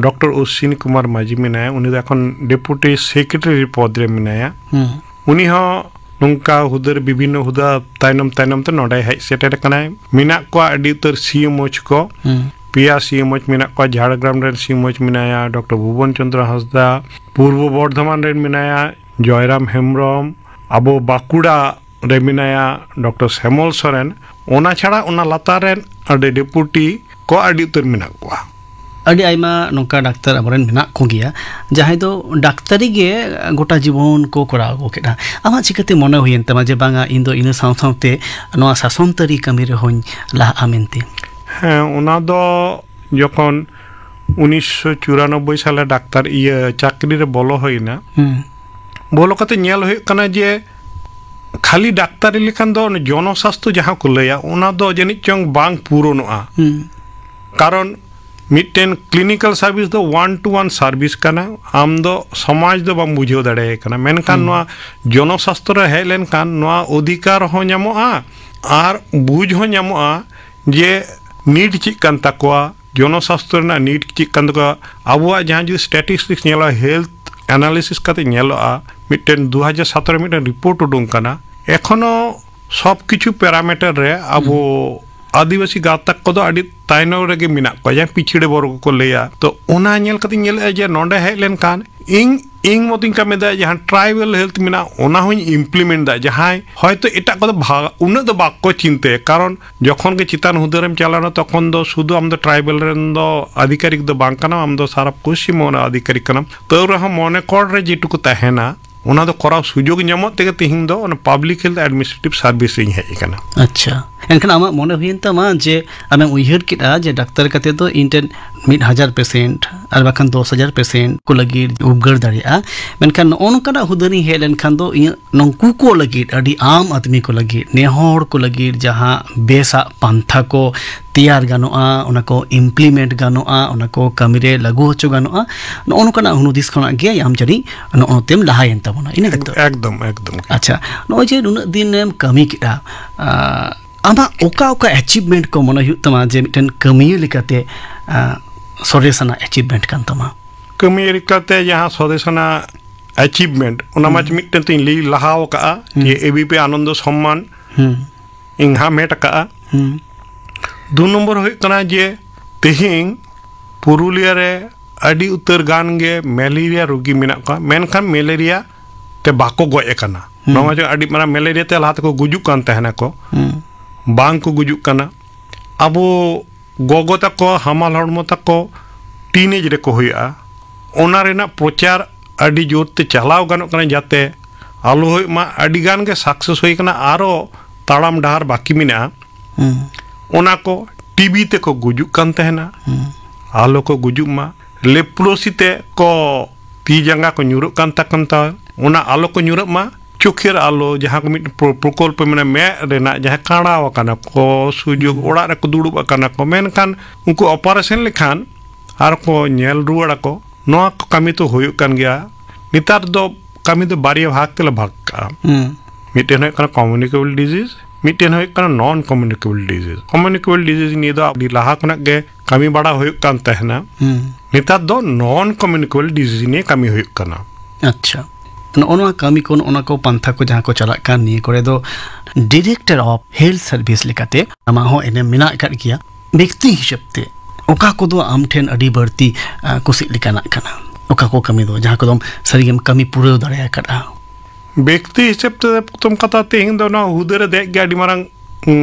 ᱰᱚᱠᱴᱚᱨ ᱚᱥᱥᱤᱱᱤ ᱠᱩᱢᱟᱨ ᱢᱟᱹᱡᱷᱤ ᱢᱮᱱᱟᱭᱟ, ᱩᱱᱤ ᱫᱚ ᱮᱠᱷᱚᱱ ᱰᱮᱯᱩᱴᱤ ᱥᱮᱠᱨᱮᱴᱟᱨᱤ ᱯᱚᱫᱽ ᱨᱮ ᱢᱮᱱᱟᱭᱟ᱾ ᱦᱩᱸ᱾ ᱩᱱᱤ ᱦᱚᱸ ᱱᱚᱝᱠᱟ ᱦᱩᱫᱟᱹ ᱨᱮ, ᱵᱤᱵᱷᱤᱱᱱᱚ ᱦᱩᱫᱟᱹ ᱛᱟᱭᱱᱚᱢ ᱛᱟᱭᱱᱚᱢ ᱛᱮ ᱱᱚᱰᱮ ᱦᱮᱡ ᱥᱮᱴᱮᱨ ᱟᱠᱟᱱᱟᱭ᱾ ᱢᱮᱱᱟᱜ ᱠᱚᱣᱟ ᱟᱹᱰᱤ ᱩᱛᱟᱹᱨ ᱥᱤ ᱮᱢ ᱳᱪ ᱠᱚ᱾ ᱦᱩᱸ᱾ ᱯᱮᱭᱟ ᱥᱤ ᱮᱢ ᱳᱪ ᱢᱮᱱᱟᱜ ᱠᱚᱣᱟ᱾ ᱡᱷᱟᱲᱜᱨᱟᱢ ᱨᱮᱱ ᱥᱤ ᱮᱢ ᱳᱪ ᱢᱮᱱᱟᱭᱟ ᱰᱚᱠᱴᱚᱨ ᱵᱷᱩᱵᱚᱱ ᱪᱚᱸᱫᱽᱨᱚ ᱦᱟᱸᱥᱫᱟ, ᱯᱩᱨᱵᱚ ᱵᱚᱨᱫᱷᱚᱢᱟᱱ ᱨᱮᱱ ᱢᱮᱱᱟᱭᱟ ᱡᱚᱭᱨᱟᱢ ᱦᱮᱢᱵᱨᱚᱢ, ᱟᱵᱚ ᱵᱟᱸᱠᱩᱲᱟ ᱨᱮ ᱢᱮᱱᱟᱭᱟ ᱰᱚᱠᱴᱚᱨ ᱥᱮᱢᱚᱞ ᱥᱚᱨᱮᱱ᱾ ᱚᱱᱟ ᱪᱷᱟᱲᱟ ᱚᱱᱟ ᱞᱟᱛᱟᱨ ᱨᱮᱱ ᱟᱹᱰᱤ ᱰᱮᱯᱩᱴᱤ ᱠᱚ ᱟᱹᱰᱤ ᱩᱛᱟᱹᱨ ᱢᱮᱱᱟᱜ ᱠᱚᱣᱟ᱾ ᱟᱹᱰᱤ ᱟᱭᱢᱟ ᱱᱚᱝᱠᱟ ᱰᱟᱠᱛᱟᱨ ᱟᱵᱚᱨᱮᱱ ᱢᱮᱱᱟᱜ ᱠᱚᱜᱮᱭᱟ, ᱡᱟᱦᱟᱸᱭ ᱫᱚ ᱰᱟᱠᱛᱟᱨᱤ ᱜᱮ ᱜᱚᱴᱟ ᱡᱤᱵᱚᱱ ᱠᱚ ᱠᱚᱨᱟᱣ ᱟᱹᱜᱩ ᱠᱮᱫᱟ᱾ ᱟᱢᱟᱜ ᱪᱤᱠᱟᱹᱛᱮ ᱢᱚᱱᱮ ᱦᱩᱭᱮᱱ ᱛᱟᱢᱟ ᱡᱮ ᱵᱟᱝᱟ, ᱤᱧ ᱫᱚ ᱤᱱᱟᱹ ᱥᱟᱶ ᱥᱟᱶᱛᱮ ᱱᱚᱣᱟ ᱥᱟᱥᱚᱱ ᱛᱟᱹᱨᱤ ᱠᱟᱹᱢᱤ ᱨᱮᱦᱚᱸᱧ ᱞᱟᱦᱟᱜᱼᱟ ᱢᱮᱱᱛᱮ? ᱦᱮᱸ, ᱚᱱᱟ ᱫᱚ ᱡᱚᱠᱷᱚᱱ ᱩᱱᱤᱥᱥᱚ ᱪᱩᱨᱟᱱᱚᱵᱵᱳᱭ ᱥᱟᱞᱮ ᱰᱟᱠᱛᱟᱨ ᱤᱭᱟᱹ ᱪᱟᱹᱠᱨᱤ ᱨᱮ ᱵᱚᱞᱚ ᱦᱩᱭᱱᱟ᱾ ᱦᱩᱸ᱾ ᱵᱚᱞᱚ ᱠᱟᱛᱮ ᱧᱮᱞ ᱦᱩᱭᱩᱜ ᱠᱟᱱᱟ ᱡᱮ ᱠᱷᱟᱹᱞᱤ ᱰᱟᱠᱛᱟᱨᱤ ᱞᱮᱠᱷᱟᱱ ᱫᱚ ᱚᱱᱮ ᱡᱚᱱᱚᱥᱟᱥᱛᱷᱚ ᱡᱟᱦᱟᱸ ᱠᱚ ᱞᱟᱹᱭᱟ, ᱚᱱᱟ ᱫᱚ ᱡᱟᱹᱱᱤᱡ ᱪᱚᱝ ᱵᱟᱝ ᱯᱩᱨᱚᱱᱚᱜᱼᱟ᱾ ᱦᱩᱸ᱾ ᱠᱟᱨᱚᱱ ᱢᱤᱫᱴᱮᱱ ᱠᱞᱤᱱᱤᱠᱟᱞ ᱥᱟᱨᱵᱷᱤᱥ ᱫᱚ ᱚᱣᱟᱱ ᱴᱩ ᱚᱣᱟᱱ ᱥᱟᱨᱵᱷᱤᱥ ᱠᱟᱱᱟ᱾ ᱟᱢ ᱫᱚ ᱥᱚᱢᱟᱡᱽ ᱫᱚ ᱵᱟᱢ ᱵᱩᱡᱷᱟᱹᱣ ᱫᱟᱲᱮᱭᱟᱭ ᱠᱟᱱᱟ, ᱢᱮᱱᱠᱷᱟᱱ ᱦᱩᱸ᱾ ᱱᱚᱣᱟ ᱡᱚᱱᱚᱥᱟᱥᱛᱷᱚ ᱨᱮ ᱦᱮᱡ ᱞᱮᱱᱠᱷᱟᱱ ᱱᱚᱣᱟ ᱚᱫᱷᱤᱠᱟᱨ ᱦᱚᱸ ᱧᱟᱢᱚᱜᱼᱟ ᱟᱨ ᱵᱩᱡᱽ ᱦᱚᱸ ᱧᱟᱢᱚᱜᱼᱟ ᱡᱮ ᱱᱤᱰ ᱪᱮᱫ ᱠᱟᱱ ᱛᱟᱠᱚᱣᱟ, ᱡᱚᱱᱚᱥᱟᱥᱛᱷᱚ ᱨᱮᱱᱟᱜ ᱱᱤᱰ ᱪᱮᱫ ᱠᱟᱱ ᱛᱟᱠᱚᱣᱟ᱾ ᱟᱵᱚᱣᱟᱜ ᱡᱟᱦᱟᱸ ᱡᱩᱫᱤ ᱥᱴᱮᱴᱤᱥᱴᱤᱠᱥ ᱧᱮᱞᱚᱜᱼᱟ, ᱦᱮᱞᱛᱷ ᱮᱱᱟᱞᱤᱥᱤᱥ ᱠᱟᱛᱮ ᱧᱮᱞᱚᱜᱼᱟ, ᱢᱤᱫᱴᱮᱱ ᱫᱩ ᱦᱟᱡᱟᱨ ᱥᱟᱛᱮᱨᱚ ᱢᱤᱫᱴᱮᱱ ᱨᱤᱯᱳᱨᱴ ᱩᱰᱩᱝ ᱠᱟᱱᱟ᱾ ᱮᱠᱷᱚᱱᱳ ᱥᱚᱵ ᱠᱤᱪᱷᱩ ᱯᱮᱨᱟᱢᱤᱴᱟᱨ ᱨᱮ ᱟᱵᱚ ᱦᱩᱸ᱾ ᱟᱹᱫᱤᱵᱟᱹᱥᱤ ᱜᱟᱛᱟᱠ ᱠᱚᱫᱚ ᱟᱹᱰᱤ ᱛᱟᱭᱱᱚᱢ ᱨᱮᱜᱮ ᱢᱮᱱᱟᱜ ᱠᱚᱣᱟ, ᱡᱟᱦᱟᱸ ᱯᱤᱪᱷᱲᱟᱹ ᱵᱚᱨᱜᱚ ᱠᱚ ᱞᱟᱹᱭᱟ᱾ ᱛᱚ, ᱚᱱᱟ ᱧᱮᱞ ᱠᱟᱛᱮᱧ ᱧᱮᱞᱮᱫᱼᱟ ᱡᱮ ᱱᱚᱰᱮ ᱦᱮᱡ ᱞᱮᱱᱠᱷᱟᱱ ᱤᱧ ᱤᱧ ᱢᱚᱛᱚᱧ ᱠᱟᱹᱢᱤᱭᱮᱫᱟ, ᱡᱟᱦᱟᱸ ᱴᱨᱟᱭᱵᱟᱞ ᱦᱮᱞᱛᱷ ᱢᱮᱱᱟᱜᱼᱟ, ᱚᱱᱟ ᱦᱚᱸᱧ ᱤᱢᱯᱞᱤᱢᱮᱱᱴ ᱮᱫᱟ᱾ ᱡᱟᱦᱟᱸᱭ ᱦᱚᱭᱛᱳ ᱮᱴᱟᱜ ᱠᱚᱫᱚ ᱵᱷᱟ-, ᱩᱱᱟᱹᱜ ᱫᱚ ᱵᱟᱠᱚ ᱪᱤᱱᱛᱟᱹᱭᱟ, ᱠᱟᱨᱚᱱ ᱡᱚᱠᱷᱚᱱ ᱜᱮ ᱪᱮᱛᱟᱱ ᱦᱩᱫᱟᱹ ᱨᱮᱢ ᱪᱟᱞᱟᱣᱱᱟ, ᱛᱚᱠᱷᱚᱱ ᱫᱚ ᱥᱩᱫᱷᱩ ᱟᱢ ᱫᱚ ᱴᱨᱟᱭᱵᱟᱞ ᱨᱮᱱ ᱫᱚ ᱟᱫᱷᱤᱠᱟᱨᱤᱠ ᱫᱚ ᱵᱟᱝ ᱠᱟᱱᱟᱢ, ᱟᱢ ᱫᱚ ᱥᱟᱨᱟ ᱯᱚᱥᱪᱤᱢ ᱵᱚᱝᱜᱚ ᱨᱮᱱ ᱟᱫᱷᱤᱠᱟᱨᱤᱠ ᱠᱟᱱᱟᱢ᱾ ᱛᱟᱹᱣ ᱨᱮᱦᱚᱸ ᱢᱚᱱᱮ ᱠᱚᱲ ᱨᱮ ᱡᱮᱴᱩᱠᱩ ᱛᱟᱦᱮᱱᱟ, ᱚᱱᱟ ᱫᱚ ᱠᱚᱨᱟᱣ ᱥᱩᱡᱳᱜᱽ ᱧᱟᱢᱚᱜ ᱛᱮᱜᱮ ᱛᱤᱦᱤᱧ ᱫᱚ ᱚᱱᱟ ᱯᱟᱵᱽᱞᱤᱠ ᱦᱮᱞᱛᱷ ᱮᱰᱢᱤᱱᱤᱥᱴᱨᱮᱴᱤᱵᱷ ᱥᱟᱨᱵᱷᱤᱥ ᱨᱤᱧ ᱦᱮᱡ ᱟᱠᱟᱱᱟ᱾ ᱟᱪᱪᱷᱟ, ᱮᱱᱠᱷᱟᱱ ᱟᱢᱟᱜ ᱢᱚᱱᱮ ᱦᱩᱭᱮᱱ ᱛᱟᱢᱟ ᱡᱮ ᱟᱢᱮᱢ ᱩᱭᱦᱟᱹᱨ ᱠᱮᱫᱼᱟ ᱡᱮ ᱰᱟᱠᱛᱟᱨ ᱠᱟᱛᱮ ᱫᱚ ᱤᱧ ᱴᱷᱮᱱ ᱢᱤᱫ ᱦᱟᱡᱟᱨ ᱯᱮᱥᱮᱱᱴ ᱟᱨ ᱵᱟᱠᱷᱟᱱ ᱫᱚᱥ ᱦᱟᱡᱟᱨ ᱯᱮᱥᱮᱱᱴ ᱠᱚ ᱞᱟᱹᱜᱤᱫ ᱩᱯᱜᱟᱹᱨ ᱫᱟᱲᱮᱭᱟᱜᱼᱟ, ᱢᱮᱱᱠᱷᱟᱱ ᱱᱚᱜᱼᱚ ᱱᱚᱝᱠᱟᱱᱟᱜ ᱦᱩᱫᱟᱹᱨᱤᱧ ᱦᱮᱡ ᱞᱮᱱᱠᱷᱟᱱ ᱫᱚ ᱤᱧᱟᱹᱜ ᱱᱩᱠᱩ ᱠᱚ ᱞᱟᱹᱜᱤᱫ, ᱟᱹᱰᱤ ᱟᱢ ᱟᱫᱢᱤ ᱠᱚ ᱞᱟᱹᱜᱤᱫ, ᱱᱮ ᱦᱚᱲ ᱠᱚ ᱞᱟᱹᱜᱤᱫ ᱡᱟᱦᱟᱸ ᱵᱮᱥᱟᱜ ᱯᱟᱱᱛᱷᱟ ᱠᱚ ᱛᱮᱭᱟᱨ ᱜᱟᱱᱚᱜᱼᱟ, ᱚᱱᱟ ᱠᱚ ᱤᱢᱯᱞᱤᱢᱮᱱᱴ ᱜᱟᱱᱚᱜᱼᱟ, ᱚᱱᱟ ᱠᱚ ᱠᱟᱹᱢᱤ ᱨᱮ ᱞᱟᱹᱜᱩ ᱦᱚᱪᱚ ᱜᱟᱱᱚᱜᱼᱟ, ᱱᱚᱜᱼᱚ ᱱᱚᱝᱠᱟᱱᱟᱜ ᱦᱩᱱᱩᱫᱤᱥ ᱠᱷᱚᱱᱟᱜ ᱜᱮ ᱟᱢ ᱡᱟᱹᱱᱤᱡ ᱱᱚᱜᱼᱚ ᱱᱚᱛᱮᱢ ᱞᱟᱦᱟᱭᱮᱱ ᱛᱟᱵᱚᱱᱟ᱾ ᱤᱱᱟᱹ ᱰᱟᱠᱛᱟᱨ? ᱮᱠᱫᱚᱢ, ᱮᱠᱫᱚᱢ᱾ ᱟᱪᱪᱷᱟ, ᱱᱚᱜᱼᱚᱭ ᱡᱮ ᱱᱩᱱᱟᱹᱜ ᱫᱤᱱ ᱮᱢ ᱠᱟᱹᱢᱤ ᱠᱮᱫᱼᱟ, ᱟᱸ, ᱟᱢᱟᱜ ᱚᱠᱟ ᱚᱠᱟ ᱮᱪᱤᱵᱷᱢᱮᱱᱴ ᱠᱚ ᱢᱚᱱᱮ ᱦᱩᱭᱩᱜ ᱛᱟᱢᱟ ᱡᱮ ᱢᱤᱫᱴᱮᱱ ᱠᱟᱹᱢᱤᱭᱟᱹ ᱞᱮᱠᱟᱛᱮ, ᱟᱸ, ᱥᱚᱨᱮᱥ ᱟᱱᱟᱜ ᱮᱪᱤᱵᱷᱢᱮᱱᱴ ᱠᱟᱱ ᱛᱟᱢᱟ? ᱠᱟᱹᱢᱤᱭᱟᱹ ᱞᱮᱠᱟᱛᱮ ᱡᱟᱦᱟᱸ ᱥᱚᱨᱮᱥ ᱟᱱᱟᱜ ᱮᱪᱤᱵᱷᱢᱮᱱᱴ, ᱚᱱᱟ ᱢᱟ ᱦᱩᱸ᱾ ᱢᱤᱫᱴᱮᱱ ᱛᱤᱧ ᱞᱟᱹᱭ ᱞᱟᱦᱟᱣ ᱠᱟᱜᱼᱟ, ᱦᱩᱸ᱾ ᱡᱮ ᱮ ᱵᱤ ᱯᱤ ᱟᱱᱚᱱᱫᱚ ᱥᱚᱢᱢᱟᱱ ᱦᱩᱸ᱾ ᱤᱧ ᱦᱟᱢᱮᱴ ᱟᱠᱟᱜᱼᱟ᱾ ᱦᱩᱸ᱾ ᱫᱩ ᱱᱚᱢᱵᱚᱨ ᱦᱩᱭᱩᱜ ᱠᱟᱱᱟ ᱡᱮ ᱛᱮᱦᱮᱧ ᱯᱩᱨᱩᱞᱤᱭᱟᱹ ᱨᱮ ᱟᱹᱰᱤ ᱩᱛᱟᱹᱨ ᱜᱟᱱ ᱜᱮ ᱢᱮᱞᱮᱨᱤᱭᱟ ᱨᱩᱜᱤ ᱢᱮᱱᱟᱜ ᱠᱚᱣᱟ, ᱢᱮᱱᱠᱷᱟᱱ ᱢᱮᱞᱮᱨᱤᱭᱟ ᱛᱮ ᱵᱟᱠᱚ ᱜᱚᱡ ᱟᱠᱟᱱᱟ᱾ ᱦᱩᱸ᱾ ᱱᱚᱣᱟ ᱡᱮ ᱟᱹᱰᱤ ᱢᱟᱨᱟᱝ ᱢᱮᱞᱮᱨᱤᱭᱟ ᱛᱮ ᱞᱟᱦᱟ ᱛᱮᱠᱚ ᱜᱩᱡᱩᱜ ᱠᱟᱱ ᱛᱟᱦᱮᱱᱟ ᱠᱚ, ᱦᱩᱸ᱾ ᱵᱟᱝ ᱠᱚ ᱜᱩᱡᱩᱜ ᱠᱟᱱᱟ᱾ ᱟᱵᱚ ᱜᱚᱜᱚ ᱛᱟᱠᱚ, ᱦᱟᱢᱟᱞ ᱦᱚᱲᱢᱚ ᱛᱟᱠᱚ ᱴᱤᱱᱮᱡᱽ ᱨᱮᱠᱚ ᱦᱩᱭᱩᱜᱼᱟ, ᱚᱱᱟ ᱨᱮᱱᱟᱜ ᱯᱨᱚᱪᱟᱨ ᱟᱹᱰᱤ ᱡᱳᱨ ᱛᱮ ᱪᱟᱞᱟᱣ ᱜᱟᱱᱚᱜ ᱠᱟᱱᱟ, ᱡᱟᱛᱮ ᱟᱞᱚ ᱦᱩᱭᱩᱜ ᱢᱟ᱾ ᱟᱹᱰᱤ ᱜᱟᱱ ᱜᱮ ᱥᱟᱠᱥᱮᱥ ᱦᱩᱭ ᱠᱟᱱᱟ, ᱟᱨᱚ ᱛᱟᱲᱟᱢ ᱰᱟᱦᱟᱨ ᱵᱟᱹᱠᱤ ᱢᱮᱱᱟᱜᱼᱟ᱾ ᱦᱩᱸ᱾ ᱚᱱᱟ ᱠᱚ ᱴᱤ ᱵᱤ ᱛᱮᱠᱚ ᱜᱩᱡᱩᱜ ᱠᱟᱱ ᱛᱟᱦᱮᱱᱟ, ᱦᱩᱸ᱾ ᱟᱞᱚ ᱠᱚ ᱜᱩᱡᱩᱜ ᱢᱟ᱾ ᱞᱮᱯᱨᱳᱥᱤ ᱛᱮ ᱠᱚ ᱛᱤ ᱡᱟᱸᱜᱟ ᱠᱚ ᱧᱩᱨᱩᱜ ᱠᱟᱱ ᱛᱟᱠᱚ ᱛᱟᱦᱮᱸ, ᱚᱱᱟ ᱟᱞᱚ ᱠᱚ ᱧᱩᱨᱟᱹᱜ ᱢᱟ᱾ ᱪᱳᱠᱷᱮᱨ ᱟᱞᱚ, ᱡᱟᱦᱟᱸ ᱠᱚ ᱢᱤᱫ ᱯᱨᱚ-, ᱯᱨᱚᱠᱚᱞᱯᱚ ᱢᱮᱱᱟᱜᱼᱟ, ᱢᱮᱫ ᱨᱮᱱᱟᱜ ᱡᱟᱦᱟᱸ ᱠᱟᱬᱟᱣ ᱟᱠᱟᱱᱟ ᱠᱚ, ᱥᱩᱡᱳᱜᱽ ᱦᱩᱸ᱾ ᱚᱲᱟᱜ ᱨᱮᱠᱚ ᱫᱩᱲᱩᱵ ᱟᱠᱟᱱᱟ ᱠᱚ, ᱢᱮᱱᱠᱷᱟᱱ ᱩᱱᱠᱩ ᱚᱯᱟᱨᱮᱥᱚᱱ ᱞᱮᱠᱷᱟᱱ ᱟᱨ ᱠᱚ ᱧᱮᱞ ᱨᱩᱣᱟᱹᱲ ᱟᱠᱚ᱾ ᱱᱚᱣᱟ ᱠᱚ ᱠᱟᱹᱢᱤ ᱛᱚ ᱦᱩᱭᱩᱜ ᱠᱟᱱ ᱜᱮᱭᱟ᱾ ᱱᱮᱛᱟᱨ ᱫᱚ ᱠᱟᱹᱢᱤ ᱫᱚ ᱵᱟᱨᱭᱟ ᱵᱷᱟᱜᱽ ᱛᱮᱞᱮ ᱵᱷᱟᱜᱽ ᱠᱟᱜᱼᱟ᱾ ᱦᱩᱸ᱾ ᱢᱤᱫᱴᱮᱱ ᱦᱩᱭᱩᱜ ᱠᱟᱱᱟ ᱠᱚᱢᱤᱭᱩᱱᱤᱠᱮᱵᱚᱞ ᱰᱤᱡᱤᱡᱽ, ᱢᱤᱫᱴᱮᱱ ᱦᱩᱭᱩᱜ ᱠᱟᱱᱟ ᱱᱚᱱ ᱠᱚᱢᱤᱭᱩᱱᱤᱠᱮᱵᱚᱞ ᱰᱤᱡᱤᱡᱽ᱾ ᱠᱚᱢᱤᱭᱩᱱᱤᱠᱮᱵᱚᱞ ᱰᱤᱡᱤᱡᱽ ᱱᱤᱭᱮ ᱫᱚ ᱟᱹᱰᱤ ᱞᱟᱦᱟ ᱠᱷᱚᱱᱟᱜ ᱜᱮ ᱠᱟᱹᱢᱤ ᱵᱟᱲᱟ ᱦᱩᱭᱩᱜ ᱠᱟᱱ ᱛᱟᱦᱮᱱᱟ᱾ ᱦᱩᱸ᱾ ᱱᱮᱛᱟᱨ ᱫᱚ ᱱᱚᱱ ᱠᱚᱢᱤᱭᱩᱱᱤᱠᱮᱵᱚᱞ ᱰᱤᱡᱤᱡᱽ ᱱᱤᱭᱮ ᱠᱟᱹᱢᱤ ᱦᱩᱭᱩᱜ ᱠᱟᱱᱟ᱾ ᱟᱪᱪᱷᱟ, ᱱᱚᱜᱼᱚ ᱱᱚᱣᱟ ᱠᱟᱹᱢᱤ ᱠᱚ, ᱱᱚᱜᱼᱚ ᱱᱚᱣᱟ ᱠᱚ ᱯᱟᱱᱛᱷᱟ ᱠᱚ ᱡᱟᱦᱟᱸ ᱠᱚ ᱪᱟᱞᱟᱜ ᱠᱟᱱ, ᱱᱤᱭᱟᱹ ᱠᱚᱨᱮ ᱫᱚ Director of Health Service ᱞᱮᱠᱟᱛᱮ ᱟᱢᱟᱜ ᱦᱚᱸ ᱮᱱᱮᱢ ᱢᱮᱱᱟᱜ ᱟᱠᱟᱫ ᱜᱮᱭᱟ᱾ ᱵᱮᱠᱛᱤ ᱦᱤᱥᱟᱹᱵ ᱛᱮ ᱚᱠᱟ ᱠᱚᱫᱚ ᱟᱢ ᱴᱷᱮᱱ ᱟᱹᱰᱤ ᱵᱟᱹᱲᱛᱤ, ᱟ, ᱠᱩᱥᱤᱜ ᱞᱮᱠᱟᱱᱟᱜ ᱠᱟᱱᱟ? ᱚᱠᱟ ᱠᱚ ᱠᱟᱹᱢᱤ ᱫᱚ ᱡᱟᱦᱟᱸ ᱠᱚᱫᱚᱢ ᱥᱟᱹᱨᱤᱜᱮᱢ ᱠᱟᱹᱢᱤ ᱯᱩᱨᱟᱹᱣ ᱫᱟᱲᱮ ᱟᱠᱟᱫᱼᱟ? ᱵᱮᱠᱛᱤ ᱦᱤᱥᱟᱹᱵ ᱛᱮ ᱯᱨᱚᱛᱷᱚᱢ ᱠᱟᱛᱷᱟ, ᱛᱮᱦᱮᱧ ᱫᱚ ᱱᱚᱣᱟ ᱦᱩᱫᱟᱹ ᱨᱮ ᱫᱮᱡ ᱜᱮ ᱟᱹᱰᱤ ᱢᱟᱨᱟᱝ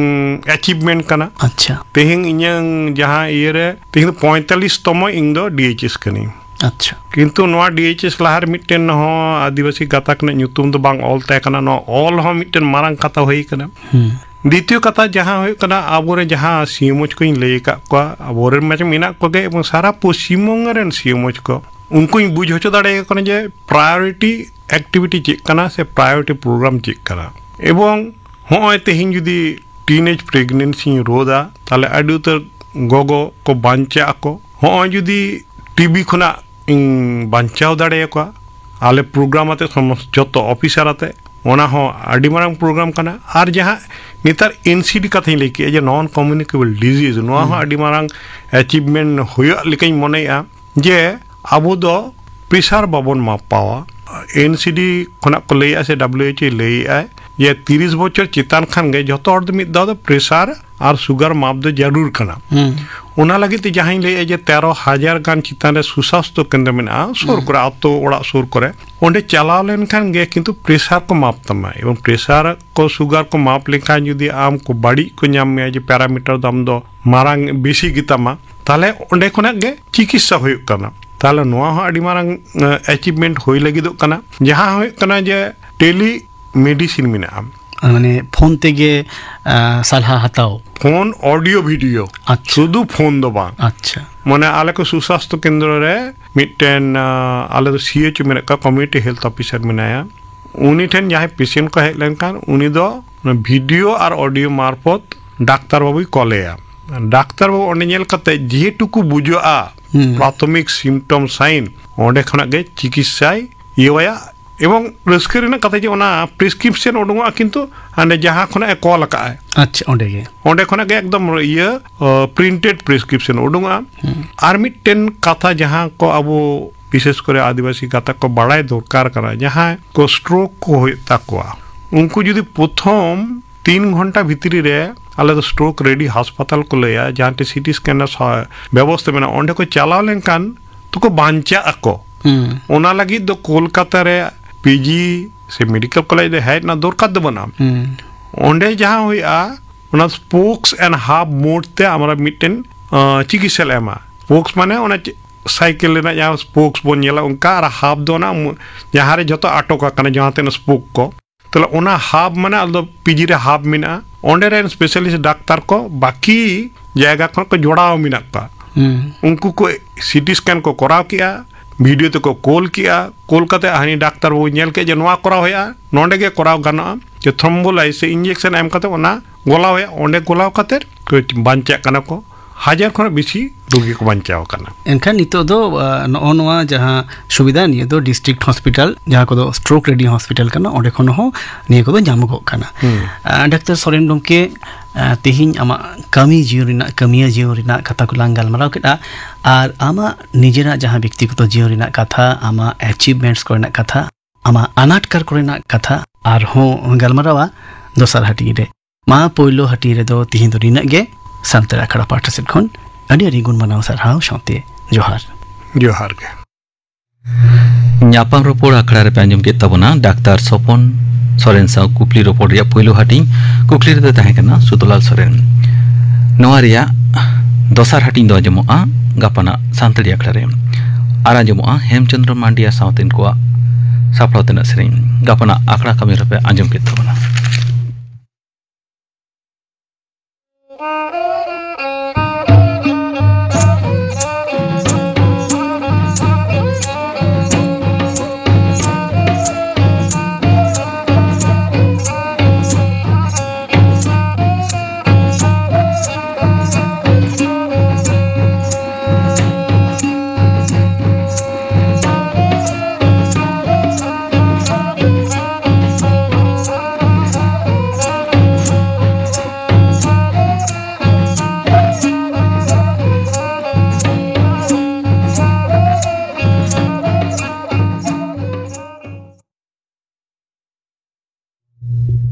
ᱟᱪᱤᱵᱷᱢᱮᱱᱴ ᱠᱟᱱᱟ᱾ ᱟᱪᱪᱷᱟ᱾ ᱛᱮᱦᱮᱧ ᱤᱧᱟᱹᱝ ᱡᱟᱦᱟᱸ ᱤᱭᱟᱹ ᱨᱮ, ᱛᱮᱦᱮᱧ ᱫᱚ ᱯᱚᱸᱭᱛᱟᱞᱤᱥ ᱛᱚᱢᱚ ᱤᱧ ᱫᱚ ᱰᱤ ᱮᱭᱤᱪ ᱮᱥ ᱠᱟᱹᱱᱟᱹᱧ᱾ ᱟᱪᱪᱷᱟ᱾ ᱠᱤᱱᱛᱩ ᱱᱚᱣᱟ ᱰᱤ ᱮᱭᱤᱪ ᱮᱥ ᱞᱟᱦᱟ ᱨᱮ ᱢᱤᱫᱴᱮᱱ ᱦᱚᱸ ᱟᱹᱫᱤᱵᱟᱹᱥᱤ ᱜᱟᱛᱟᱠ ᱨᱮᱱᱟᱜ ᱧᱩᱛᱩᱢ ᱫᱚ ᱵᱟᱝ ᱚᱞ ᱛᱟᱦᱮᱸ ᱠᱟᱱᱟ᱾ ᱱᱚᱣᱟ ᱚᱞ ᱦᱚᱸ ᱢᱤᱫᱴᱮᱱ ᱢᱟᱨᱟᱝ ᱠᱟᱛᱷᱟ ᱦᱩᱭ ᱠᱟᱱᱟ᱾ ᱦᱩᱸ᱾ ᱫᱤᱛᱤᱭᱚ ᱠᱟᱛᱷᱟ ᱡᱟᱦᱟᱸ ᱦᱩᱭᱩᱜ ᱠᱟᱱᱟ, ᱟᱵᱚᱨᱮᱱ ᱡᱟᱦᱟᱸ ᱥᱤ ᱮᱢ ᱳᱪ ᱠᱚᱧ ᱞᱟᱹᱭ ᱟᱠᱟᱫ ᱠᱚᱣᱟ, ᱟᱵᱚᱨᱮᱱ ᱢᱟ ᱢᱮᱱᱟᱜ ᱠᱚᱜᱮ, ᱮᱵᱚᱝ ᱥᱟᱨᱟ ᱯᱚᱥᱪᱤᱢ ᱵᱚᱝᱜᱚ ᱨᱮᱱ ᱥᱤ ᱮᱢ ᱳᱪ ᱠᱚ, ᱩᱱᱠᱩᱧ ᱵᱩᱡᱽ ᱦᱚᱪᱚ ᱫᱟᱲᱮᱭᱟᱠᱚ ᱠᱟᱱᱟ ᱡᱮ ᱯᱨᱟᱭᱳᱨᱤᱴᱤ ᱮᱠᱴᱤᱵᱷᱤᱴᱤ ᱪᱮᱫ ᱠᱟᱱᱟ ᱥᱮ ᱯᱨᱟᱭᱳᱨᱤᱴᱤ ᱯᱨᱳᱜᱨᱟᱢ ᱪᱮᱫ ᱠᱟᱱᱟ᱾ ᱮᱵᱚᱝ ᱦᱚᱸᱜᱼᱚᱭ ᱛᱮᱦᱮᱧ ᱡᱩᱫᱤ ᱴᱤᱱᱮᱡᱽ ᱯᱨᱮᱜᱱᱮᱱᱥᱤᱧ ᱨᱳᱫᱟ, ᱛᱟᱦᱞᱮ ᱟᱹᱰᱤ ᱩᱛᱟᱹᱨ ᱜᱚᱜᱚ ᱠᱚ ᱵᱟᱧᱪᱟᱜ ᱟᱠᱚ᱾ ᱦᱚᱸᱜᱼᱚᱭ ᱡᱩᱫᱤ ᱴᱤ ᱵᱤ ᱠᱷᱚᱱᱟᱜ ᱤᱧ ᱵᱟᱧᱪᱟᱣ ᱫᱟᱲᱮᱭᱟᱠᱚᱣᱟ, ᱟᱞᱮ ᱯᱨᱳᱜᱨᱟᱢ ᱟᱛᱮ ᱥᱚᱢᱚᱥ-, ᱡᱚᱛᱚ ᱚᱯᱷᱤᱥᱟᱨ ᱟᱛᱮ, ᱚᱱᱟ ᱦᱚᱸ ᱟᱹᱰᱤ ᱢᱟᱨᱟᱝ ᱯᱨᱳᱜᱨᱟᱢ ᱠᱟᱱᱟ᱾ ᱟᱨ ᱡᱟᱦᱟᱸ ᱱᱮᱛᱟᱨ ᱮᱱ ᱥᱤ ᱰᱤ ᱠᱟᱛᱷᱟᱧ ᱞᱟᱹᱭ ᱠᱮᱫᱼᱟ, ᱡᱮ ᱱᱚᱱ ᱠᱚᱢᱤᱭᱩᱱᱤᱠᱮᱵᱚᱞ ᱰᱤᱡᱤᱡᱽ, ᱱᱚᱣᱟ ᱦᱚᱸ ᱦᱩᱸ᱾ ᱟᱹᱰᱤ ᱢᱟᱨᱟᱝ ᱮᱪᱤᱵᱷᱢᱮᱱᱴ ᱦᱩᱭᱩᱜ ᱞᱮᱠᱟᱧ ᱢᱚᱱᱮᱭᱮᱫᱼᱟ᱾ ᱡᱮ ᱟᱵᱚ ᱫᱚ ᱯᱨᱮᱥᱟᱨ ᱵᱟᱵᱚᱱ ᱢᱟᱯᱟᱣᱟ᱾ ᱮᱱ ᱥᱤ ᱰᱤ ᱠᱷᱚᱱᱟᱜ ᱠᱚ ᱞᱟᱹᱭᱮᱫᱼᱟ ᱥᱮ ᱰᱟᱵᱽᱞᱤᱭᱩ ᱮᱭᱤᱪ ᱳ ᱞᱟᱹᱭᱮᱫᱼᱟᱭ ᱡᱮ ᱛᱤᱨᱤᱥ ᱵᱚᱪᱷᱚᱨ ᱪᱮᱛᱟᱱ ᱠᱷᱟᱱ ᱜᱮ ᱡᱷᱚᱛᱚ ᱦᱚᱲ ᱫᱚ ᱢᱤᱫ ᱫᱷᱟᱣ ᱫᱚ ᱯᱨᱮᱥᱟᱨ ᱟᱨ ᱥᱩᱜᱟᱨ ᱢᱟᱯ ᱫᱚ ᱡᱟᱹᱨᱩᱲ ᱠᱟᱱᱟ᱾ ᱦᱩᱸ᱾ ᱚᱱᱟ ᱞᱟᱹᱜᱤᱫ ᱛᱮ ᱡᱟᱦᱟᱸᱧ ᱞᱟᱹᱭᱮᱫᱼᱟ ᱡᱮ ᱛᱮᱨᱚ ᱦᱟᱡᱟᱨ ᱜᱟᱱ ᱪᱮᱛᱟᱱ ᱨᱮ ᱥᱩᱥᱟᱥᱛᱷᱚ ᱠᱮᱱᱫᱨᱚ ᱢᱮᱱᱟᱜᱼᱟ, ᱥᱩᱨ ᱦᱩᱸ᱾ ᱠᱚᱨᱮ, ᱟᱛᱳ ᱚᱲᱟᱜ ᱥᱩᱨ ᱠᱚᱨᱮ, ᱚᱸᱰᱮ ᱪᱟᱞᱟᱣ ᱞᱮᱱᱠᱷᱟᱱ ᱜᱮ ᱠᱤᱱᱛᱩ ᱯᱨᱮᱥᱟᱨ ᱠᱚ ᱢᱟᱯ ᱛᱟᱢᱟ᱾ ᱮᱵᱚᱝ ᱯᱨᱮᱥᱟᱨ ᱠᱚ, ᱥᱩᱜᱟᱨ ᱠᱚ ᱢᱟᱯ ᱞᱮᱠᱷᱟᱱ ᱡᱩᱫᱤ ᱟᱢ ᱠᱚ ᱵᱟᱹᱲᱤᱡ ᱠᱚ ᱧᱟᱢ ᱢᱮᱭᱟ, ᱡᱮ ᱯᱮᱨᱟᱢᱤᱴᱟᱨ ᱫᱚ ᱟᱢ ᱫᱚ ᱢᱟᱨᱟᱝ ᱵᱮᱥᱤ ᱜᱮᱛᱟᱢᱟ, ᱛᱟᱦᱞᱮ ᱚᱸᱰᱮ ᱠᱷᱚᱱᱟᱜ ᱜᱮ ᱪᱤᱠᱤᱛᱥᱟ ᱦᱩᱭᱩᱜ ᱠᱟᱱᱟ᱾ ᱛᱟᱦᱞᱮ ᱱᱚᱣᱟ ᱦᱚᱸ ᱟᱹᱰᱤ ᱢᱟᱨᱟᱝ ᱮᱪᱤᱵᱷᱢᱮᱱᱴ ᱦᱩᱭ ᱞᱟᱹᱜᱤᱫᱚᱜ ᱠᱟᱱᱟ᱾ ᱡᱟᱦᱟᱸ ᱦᱩᱭᱩᱜ ᱠᱟᱱᱟ ᱡᱮ ᱴᱮᱞᱤ ᱢᱮᱰᱤᱥᱤᱱ ᱢᱮᱱᱟᱜᱼᱟ᱾ ᱢᱟᱱᱮ ᱯᱷᱳᱱ ᱛᱮᱜᱮ, ᱟ, ᱥᱟᱞᱦᱟ ᱦᱟᱛᱟᱣ᱾ Phone, audio, video. ᱟᱪᱪᱷᱟ᱾ ᱥᱩᱫᱷᱩ ᱯᱷᱳᱱ ᱫᱚ ᱵᱟᱝ᱾ ᱟᱪᱪᱷᱟ᱾ ᱢᱟᱱᱮ ᱟᱞᱮ ᱠᱚ ᱥᱩᱥᱟᱥᱛᱷᱚ ᱠᱮᱱᱫᱨᱚ ᱨᱮ ᱢᱤᱫᱴᱮᱱ, ᱟ, ᱟᱞᱮ ᱫᱚ ᱥᱤ ᱮᱭᱤᱪ ᱳ ᱢᱮᱱᱟᱜ ᱠᱚᱣᱟ, ᱠᱚᱢᱤᱭᱩᱱᱤᱴᱤ ᱦᱮᱞᱛᱷ ᱚᱯᱷᱤᱥᱟᱨ ᱢᱮᱱᱟᱭᱟ᱾ ᱩᱱᱤ ᱴᱷᱮᱱ ᱡᱟᱦᱟᱸᱭ ᱯᱮᱥᱮᱱᱴ ᱠᱚ ᱦᱮᱡ ᱞᱮᱱᱠᱷᱟᱱ ᱩᱱᱤ ᱫᱚ ᱚᱱᱟ ᱵᱷᱤᱰᱤᱭᱳ ᱟᱨ ᱚᱰᱤᱭᱳ ᱢᱟᱨᱯᱷᱚᱛ ᱰᱟᱠᱛᱟᱨ ᱵᱟᱹᱵᱩᱭ ᱠᱚᱞᱮᱭᱟ᱾ ᱰᱟᱠᱛᱟᱨ ᱵᱟᱹᱵᱩ ᱚᱸᱰᱮ ᱧᱮᱞ ᱠᱟᱛᱮ ᱡᱮᱴᱩᱠᱩ ᱵᱩᱡᱷᱟᱹᱜᱼᱟ, ᱦᱩᱸ᱾ ᱯᱨᱟᱛᱷᱚᱢᱤᱠ ᱥᱤᱢᱴᱚᱢ ᱥᱟᱭᱤᱱ, ᱚᱸᱰᱮ ᱠᱷᱚᱱᱟᱜ ᱜᱮ ᱪᱤᱠᱤᱛᱥᱟᱭ ᱤᱭᱟᱹᱣᱟᱭᱟ᱾ ᱮᱵᱚᱝ ᱨᱟᱹᱥᱠᱟᱹ ᱨᱮᱱᱟᱜ ᱠᱟᱛᱷᱟ ᱡᱮ ᱚᱱᱟ ᱯᱨᱮᱥᱠᱨᱤᱯᱥᱚᱱ ᱩᱰᱩᱝᱚᱜᱼᱟ, ᱠᱤᱱᱛᱩ ᱦᱟᱸᱰᱮ ᱡᱟᱦᱟᱸ ᱠᱷᱚᱱᱟᱜ ᱮ ᱠᱚᱞ ᱟᱠᱟᱫᱼᱟᱭ, ᱟᱪᱪᱷᱟ, ᱚᱸᱰᱮ ᱜᱮ᱾ ᱚᱸᱰᱮ ᱠᱷᱚᱱᱟᱜ ᱜᱮ ᱮᱠᱫᱚᱢ ᱤᱭᱟᱹ, ᱯᱨᱤᱱᱴᱮᱰ ᱯᱨᱮᱥᱠᱨᱤᱯᱥᱚᱱ ᱩᱰᱩᱝᱚᱜᱼᱟ᱾ ᱦᱩᱸ᱾ ᱟᱨ ᱢᱤᱫᱴᱮᱱ ᱠᱟᱛᱷᱟ ᱡᱟᱦᱟᱸ ᱠᱚ ᱟᱵᱚ ᱵᱤᱥᱮᱥ ᱠᱚᱨᱮ ᱟᱹᱫᱤᱵᱟᱹᱥᱤ ᱜᱟᱛᱟᱠ ᱠᱚ ᱵᱟᱲᱟᱭ ᱫᱚᱨᱠᱟᱨ ᱠᱟᱱᱟ, ᱡᱟᱦᱟᱸᱭ ᱠᱚ ᱥᱴᱨᱳᱠ ᱠᱚ ᱦᱩᱭᱩᱜ ᱛᱟᱠᱚᱣᱟ, ᱩᱱᱠᱩ ᱡᱩᱫᱤ ᱯᱨᱚᱛᱷᱚᱢ ᱛᱤᱱ ᱜᱷᱚᱱᱴᱟ ᱵᱷᱤᱛᱨᱤ ᱨᱮ, ᱟᱞᱮ ᱫᱚ ᱥᱴᱨᱳᱠ ᱨᱮᱰᱤ ᱦᱟᱥᱯᱟᱛᱟᱞ ᱠᱚ ᱞᱟᱹᱭᱟ, ᱡᱟᱦᱟᱸ ᱴᱷᱮᱱ ᱥᱤᱴᱤ ᱥᱠᱮᱱ ᱨᱮᱱᱟᱜ ᱥᱟ-, ᱵᱮᱵᱚᱥᱛᱟ ᱢᱮᱱᱟᱜᱼᱟ, ᱚᱸᱰᱮ ᱠᱚ ᱪᱟᱞᱟᱣ ᱞᱮᱱᱠᱷᱟᱱ ᱛᱚᱠᱚ ᱵᱟᱧᱪᱟᱜ ᱟᱠᱚ᱾ ᱦᱩᱸ᱾ ᱚᱱᱟ ᱞᱟᱹᱜᱤᱫ ᱫᱚ ᱠᱳᱞᱠᱟᱛᱟ ᱨᱮ ᱯᱤᱡᱤ ᱥᱮ ᱢᱮᱰᱤᱠᱮᱞ ᱠᱚᱞᱮᱡᱽ ᱨᱮ ᱦᱮᱡ ᱨᱮᱱᱟᱜ ᱫᱚᱨᱠᱟᱨ ᱫᱚ ᱵᱟᱹᱱᱩᱜᱼᱟ᱾ ᱦᱩᱸ᱾ ᱚᱸᱰᱮ ᱡᱟᱦᱟᱸ ᱦᱩᱭᱩᱜᱼᱟ, ᱚᱱᱟ spokes and hub mode ᱛᱮ ᱟᱢᱨᱟ ᱢᱤᱫᱴᱮᱱ, ᱟᱸ, ᱪᱤᱠᱤᱛᱥᱟ ᱞᱮ ᱮᱢᱟ᱾ Spokes ᱢᱟᱱᱮ ᱚᱱᱟ ᱪᱮ-, ᱥᱟᱭᱠᱮᱞ ᱨᱮᱱᱟᱜ ᱡᱟᱦᱟᱸ spokes ᱵᱚᱱ ᱧᱮᱞᱟ, ᱚᱱᱠᱟ, ᱟᱨ hub ᱫᱚ ᱚᱱᱟ ᱢᱩ-, ᱡᱟᱦᱟᱸ ᱨᱮ ᱡᱷᱚᱛᱚ ᱟᱴᱚᱠ ᱟᱠᱟᱱᱟ, ᱡᱟᱦᱟᱸ ᱛᱤᱱᱟᱹᱜ spoke ᱠᱚ᱾ ᱛᱟᱦᱞᱮ ᱚᱱᱟ hub ᱢᱟᱱᱮ ᱟᱞᱮ ᱫᱚ ᱯᱤᱡᱤ ᱨᱮ hub ᱢᱮᱱᱟᱜᱼᱟ, ᱚᱸᱰᱮ ᱨᱮᱱ specialist ᱰᱟᱠᱛᱟᱨ ᱠᱚ ᱵᱟᱹᱠᱤ ᱡᱟᱭᱜᱟ ᱠᱷᱚᱱ ᱠᱚ ᱡᱚᱲᱟᱣ ᱢᱮᱱᱟᱜ ᱠᱚᱣᱟ᱾ ᱦᱩᱸ᱾ ᱩᱱᱠᱩ ᱠᱚ ᱥᱤᱴᱤ ᱥᱠᱮᱱ ᱠᱚ ᱠᱚᱨᱟᱣ ᱠᱮᱜᱼᱟ, ᱵᱷᱤᱰᱤᱭᱳ ᱛᱮᱠᱚ ᱠᱳᱞ ᱠᱮᱜᱼᱟ, ᱠᱳᱞ ᱠᱟᱛᱮ ᱦᱟᱹᱱᱤ ᱰᱟᱠᱛᱟᱨ ᱵᱟᱹᱵᱩ ᱧᱮᱞ ᱠᱮᱫ ᱡᱮ ᱱᱚᱣᱟ ᱠᱚᱨᱟᱣ ᱦᱩᱭᱩᱜᱼᱟ, ᱱᱚᱸᱰᱮ ᱜᱮ ᱠᱚᱨᱟᱣ ᱜᱟᱱᱚᱜᱼᱟ, ᱡᱮ ᱛᱷᱨᱚᱢᱵᱳᱞᱟᱭ ᱥᱮ ᱤᱧᱡᱮᱠᱥᱚᱱ ᱮᱢ ᱠᱟᱛᱮ ᱚᱱᱟ ᱜᱚᱞᱟᱣ ᱦᱩᱭᱩᱜᱼᱟ, ᱚᱸᱰᱮ ᱜᱚᱞᱟᱣ ᱠᱟᱛᱮ ᱠᱚ ᱵᱟᱧᱪᱟᱜ ᱠᱟᱱᱟ ᱠᱚ᱾ ᱦᱟᱡᱟᱨ ᱠᱷᱚᱱᱟᱜ ᱵᱮᱥᱤ ᱨᱩᱜᱤ ᱠᱚ ᱵᱟᱧᱪᱟᱣ ᱟᱠᱟᱱᱟ᱾ ᱮᱱᱠᱷᱟᱱ ᱱᱤᱛᱚᱜ ᱫᱚ, ᱟ, ᱱᱚᱜᱼᱚ ᱱᱚᱣᱟ ᱡᱟᱦᱟᱸ ᱥᱩᱵᱤᱫᱷᱟ, ᱱᱤᱭᱟᱹ ᱫᱚ ᱰᱤᱥᱴᱨᱤᱠᱴ ᱦᱚᱥᱯᱤᱴᱟᱞ, ᱡᱟᱦᱟᱸ ᱠᱚᱫᱚ ᱥᱴᱨᱳᱠ ᱨᱮᱰᱤ ᱦᱚᱥᱯᱤᱴᱟᱞ ᱠᱟᱱᱟ, ᱚᱸᱰᱮ ᱠᱷᱚᱱ ᱦᱚᱸ ᱱᱤᱭᱟᱹ ᱠᱚᱫᱚ ᱧᱟᱢᱚᱜᱚᱜ ᱠᱟᱱᱟ᱾ ᱦᱩᱸ᱾ ᱟ, ᱰᱟᱠᱛᱟᱨ ᱥᱚᱨᱮᱱ ᱜᱚᱢᱠᱮ, ᱟ, ᱛᱮᱦᱮᱧ ᱟᱢᱟᱜ ᱠᱟᱹᱢᱤ ᱡᱤᱭᱚᱱ ᱨᱮᱱᱟᱜ, ᱠᱟᱹᱢᱤᱭᱟᱹ ᱡᱤᱭᱚᱱ ᱨᱮᱱᱟᱜ ᱠᱟᱛᱷᱟ ᱠᱚᱞᱟᱝ ᱜᱟᱞᱢᱟᱨᱟᱣ ᱠᱮᱫᱼᱟ, ᱟᱨ ᱟᱢᱟᱜ ᱱᱤᱡᱮᱨᱟᱜ ᱡᱟᱦᱟᱸ ᱵᱮᱠᱛᱤᱜᱚᱛᱚ ᱡᱤᱭᱚᱱ ᱨᱮᱱᱟᱜ ᱠᱟᱛᱷᱟ, ᱟᱢᱟᱜ ᱮᱪᱤᱵᱷᱢᱮᱱᱴᱥ ᱠᱚᱨᱮᱱᱟᱜ ᱠᱟᱛᱷᱟ, ᱟᱢᱟᱜ ᱟᱱᱟᱴ ᱠᱟᱨ ᱠᱚᱨᱮᱱᱟᱜ ᱠᱟᱛᱷᱟ ᱟᱨᱦᱚᱸ ᱜᱟᱞᱢᱟᱨᱟᱣᱟ ᱫᱚᱥᱟᱨ ᱦᱟᱹᱴᱤᱧ ᱨᱮ᱾ ᱢᱟ, ᱯᱳᱭᱞᱳ ᱦᱟᱹᱴᱤᱧ ᱨᱮᱫᱚ ᱛᱤᱦᱤᱧ ᱫᱚ ᱱᱤᱱᱟᱹᱜ ᱜᱮ᱾ ᱥᱟᱱᱛᱟᱲ ᱟᱠᱷᱲᱟ ᱯᱟᱦᱴᱟ ᱥᱮᱫ ᱠᱷᱚᱱ ᱟᱹᱰᱤ ᱟᱹᱰᱤ ᱜᱩᱱ ᱢᱟᱱᱟᱣ ᱥᱟᱨᱦᱟᱣ ᱥᱟᱶᱛᱮ ᱡᱚᱦᱟᱨ᱾ ᱡᱚᱦᱟᱨ ᱜᱮ᱾ ᱧᱟᱯᱟᱢ ᱨᱚᱯᱚᱲ ᱟᱠᱷᱲᱟ ᱨᱮᱯᱮ ᱟᱸᱡᱚᱢ ᱠᱮᱫ ᱛᱟᱵᱚᱱᱟ ᱰᱟᱠᱛᱟᱨ ᱥᱚᱯᱚᱱ ᱥᱚᱨᱮᱱ ᱥᱟᱶ ᱠᱩᱠᱞᱤ ᱨᱚᱯᱚᱲ ᱨᱮᱭᱟᱜ ᱯᱳᱭᱞᱳ ᱦᱟᱹᱴᱤᱧ᱾ ᱠᱩᱠᱞᱤ ᱨᱮᱫᱚ ᱛᱟᱦᱮᱸ ᱠᱟᱱᱟ ᱥᱩᱫᱷᱩᱞᱟᱞ ᱥᱚᱨᱮᱱ᱾ ᱱᱚᱣᱟ ᱨᱮᱭᱟᱜ ᱫᱚᱥᱟᱨ ᱦᱟᱹᱴᱤᱧ ᱫᱚ ᱟᱸᱡᱚᱢᱚᱜᱼᱟ ᱜᱟᱯᱟᱱᱟᱜ ᱥᱟᱱᱛᱟᱲᱤ ᱟᱠᱷᱲᱟ ᱨᱮ᱾ ᱟᱨ ᱟᱸᱡᱚᱢᱚᱜᱼᱟ ᱦᱮᱢᱪᱚᱸᱫᱽᱨᱚ ᱢᱟᱱᱰᱤᱭᱟ ᱥᱟᱶᱛᱮᱱ ᱠᱚᱣᱟᱜ ᱥᱟᱯᱲᱟᱣ ᱛᱮᱱᱟᱜ ᱥᱮᱨᱮᱧ᱾ ᱜᱟᱯᱟᱱᱟᱜ ᱟᱠᱷᱲᱟ ᱠᱟᱹᱢᱤ ᱨᱮᱯᱮ ᱟᱸᱡᱚᱢ ᱠᱮᱫ ᱛᱟᱵᱚᱱᱟ᱾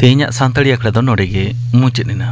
ᱛᱮᱦᱮᱧᱟᱜ ᱥᱟᱱᱛᱟᱲᱤ ᱟᱠᱷᱲᱟ ᱫᱚ ᱱᱚᱰᱮ ᱜᱮ ᱢᱩᱪᱟᱹᱫ ᱮᱱᱟ᱾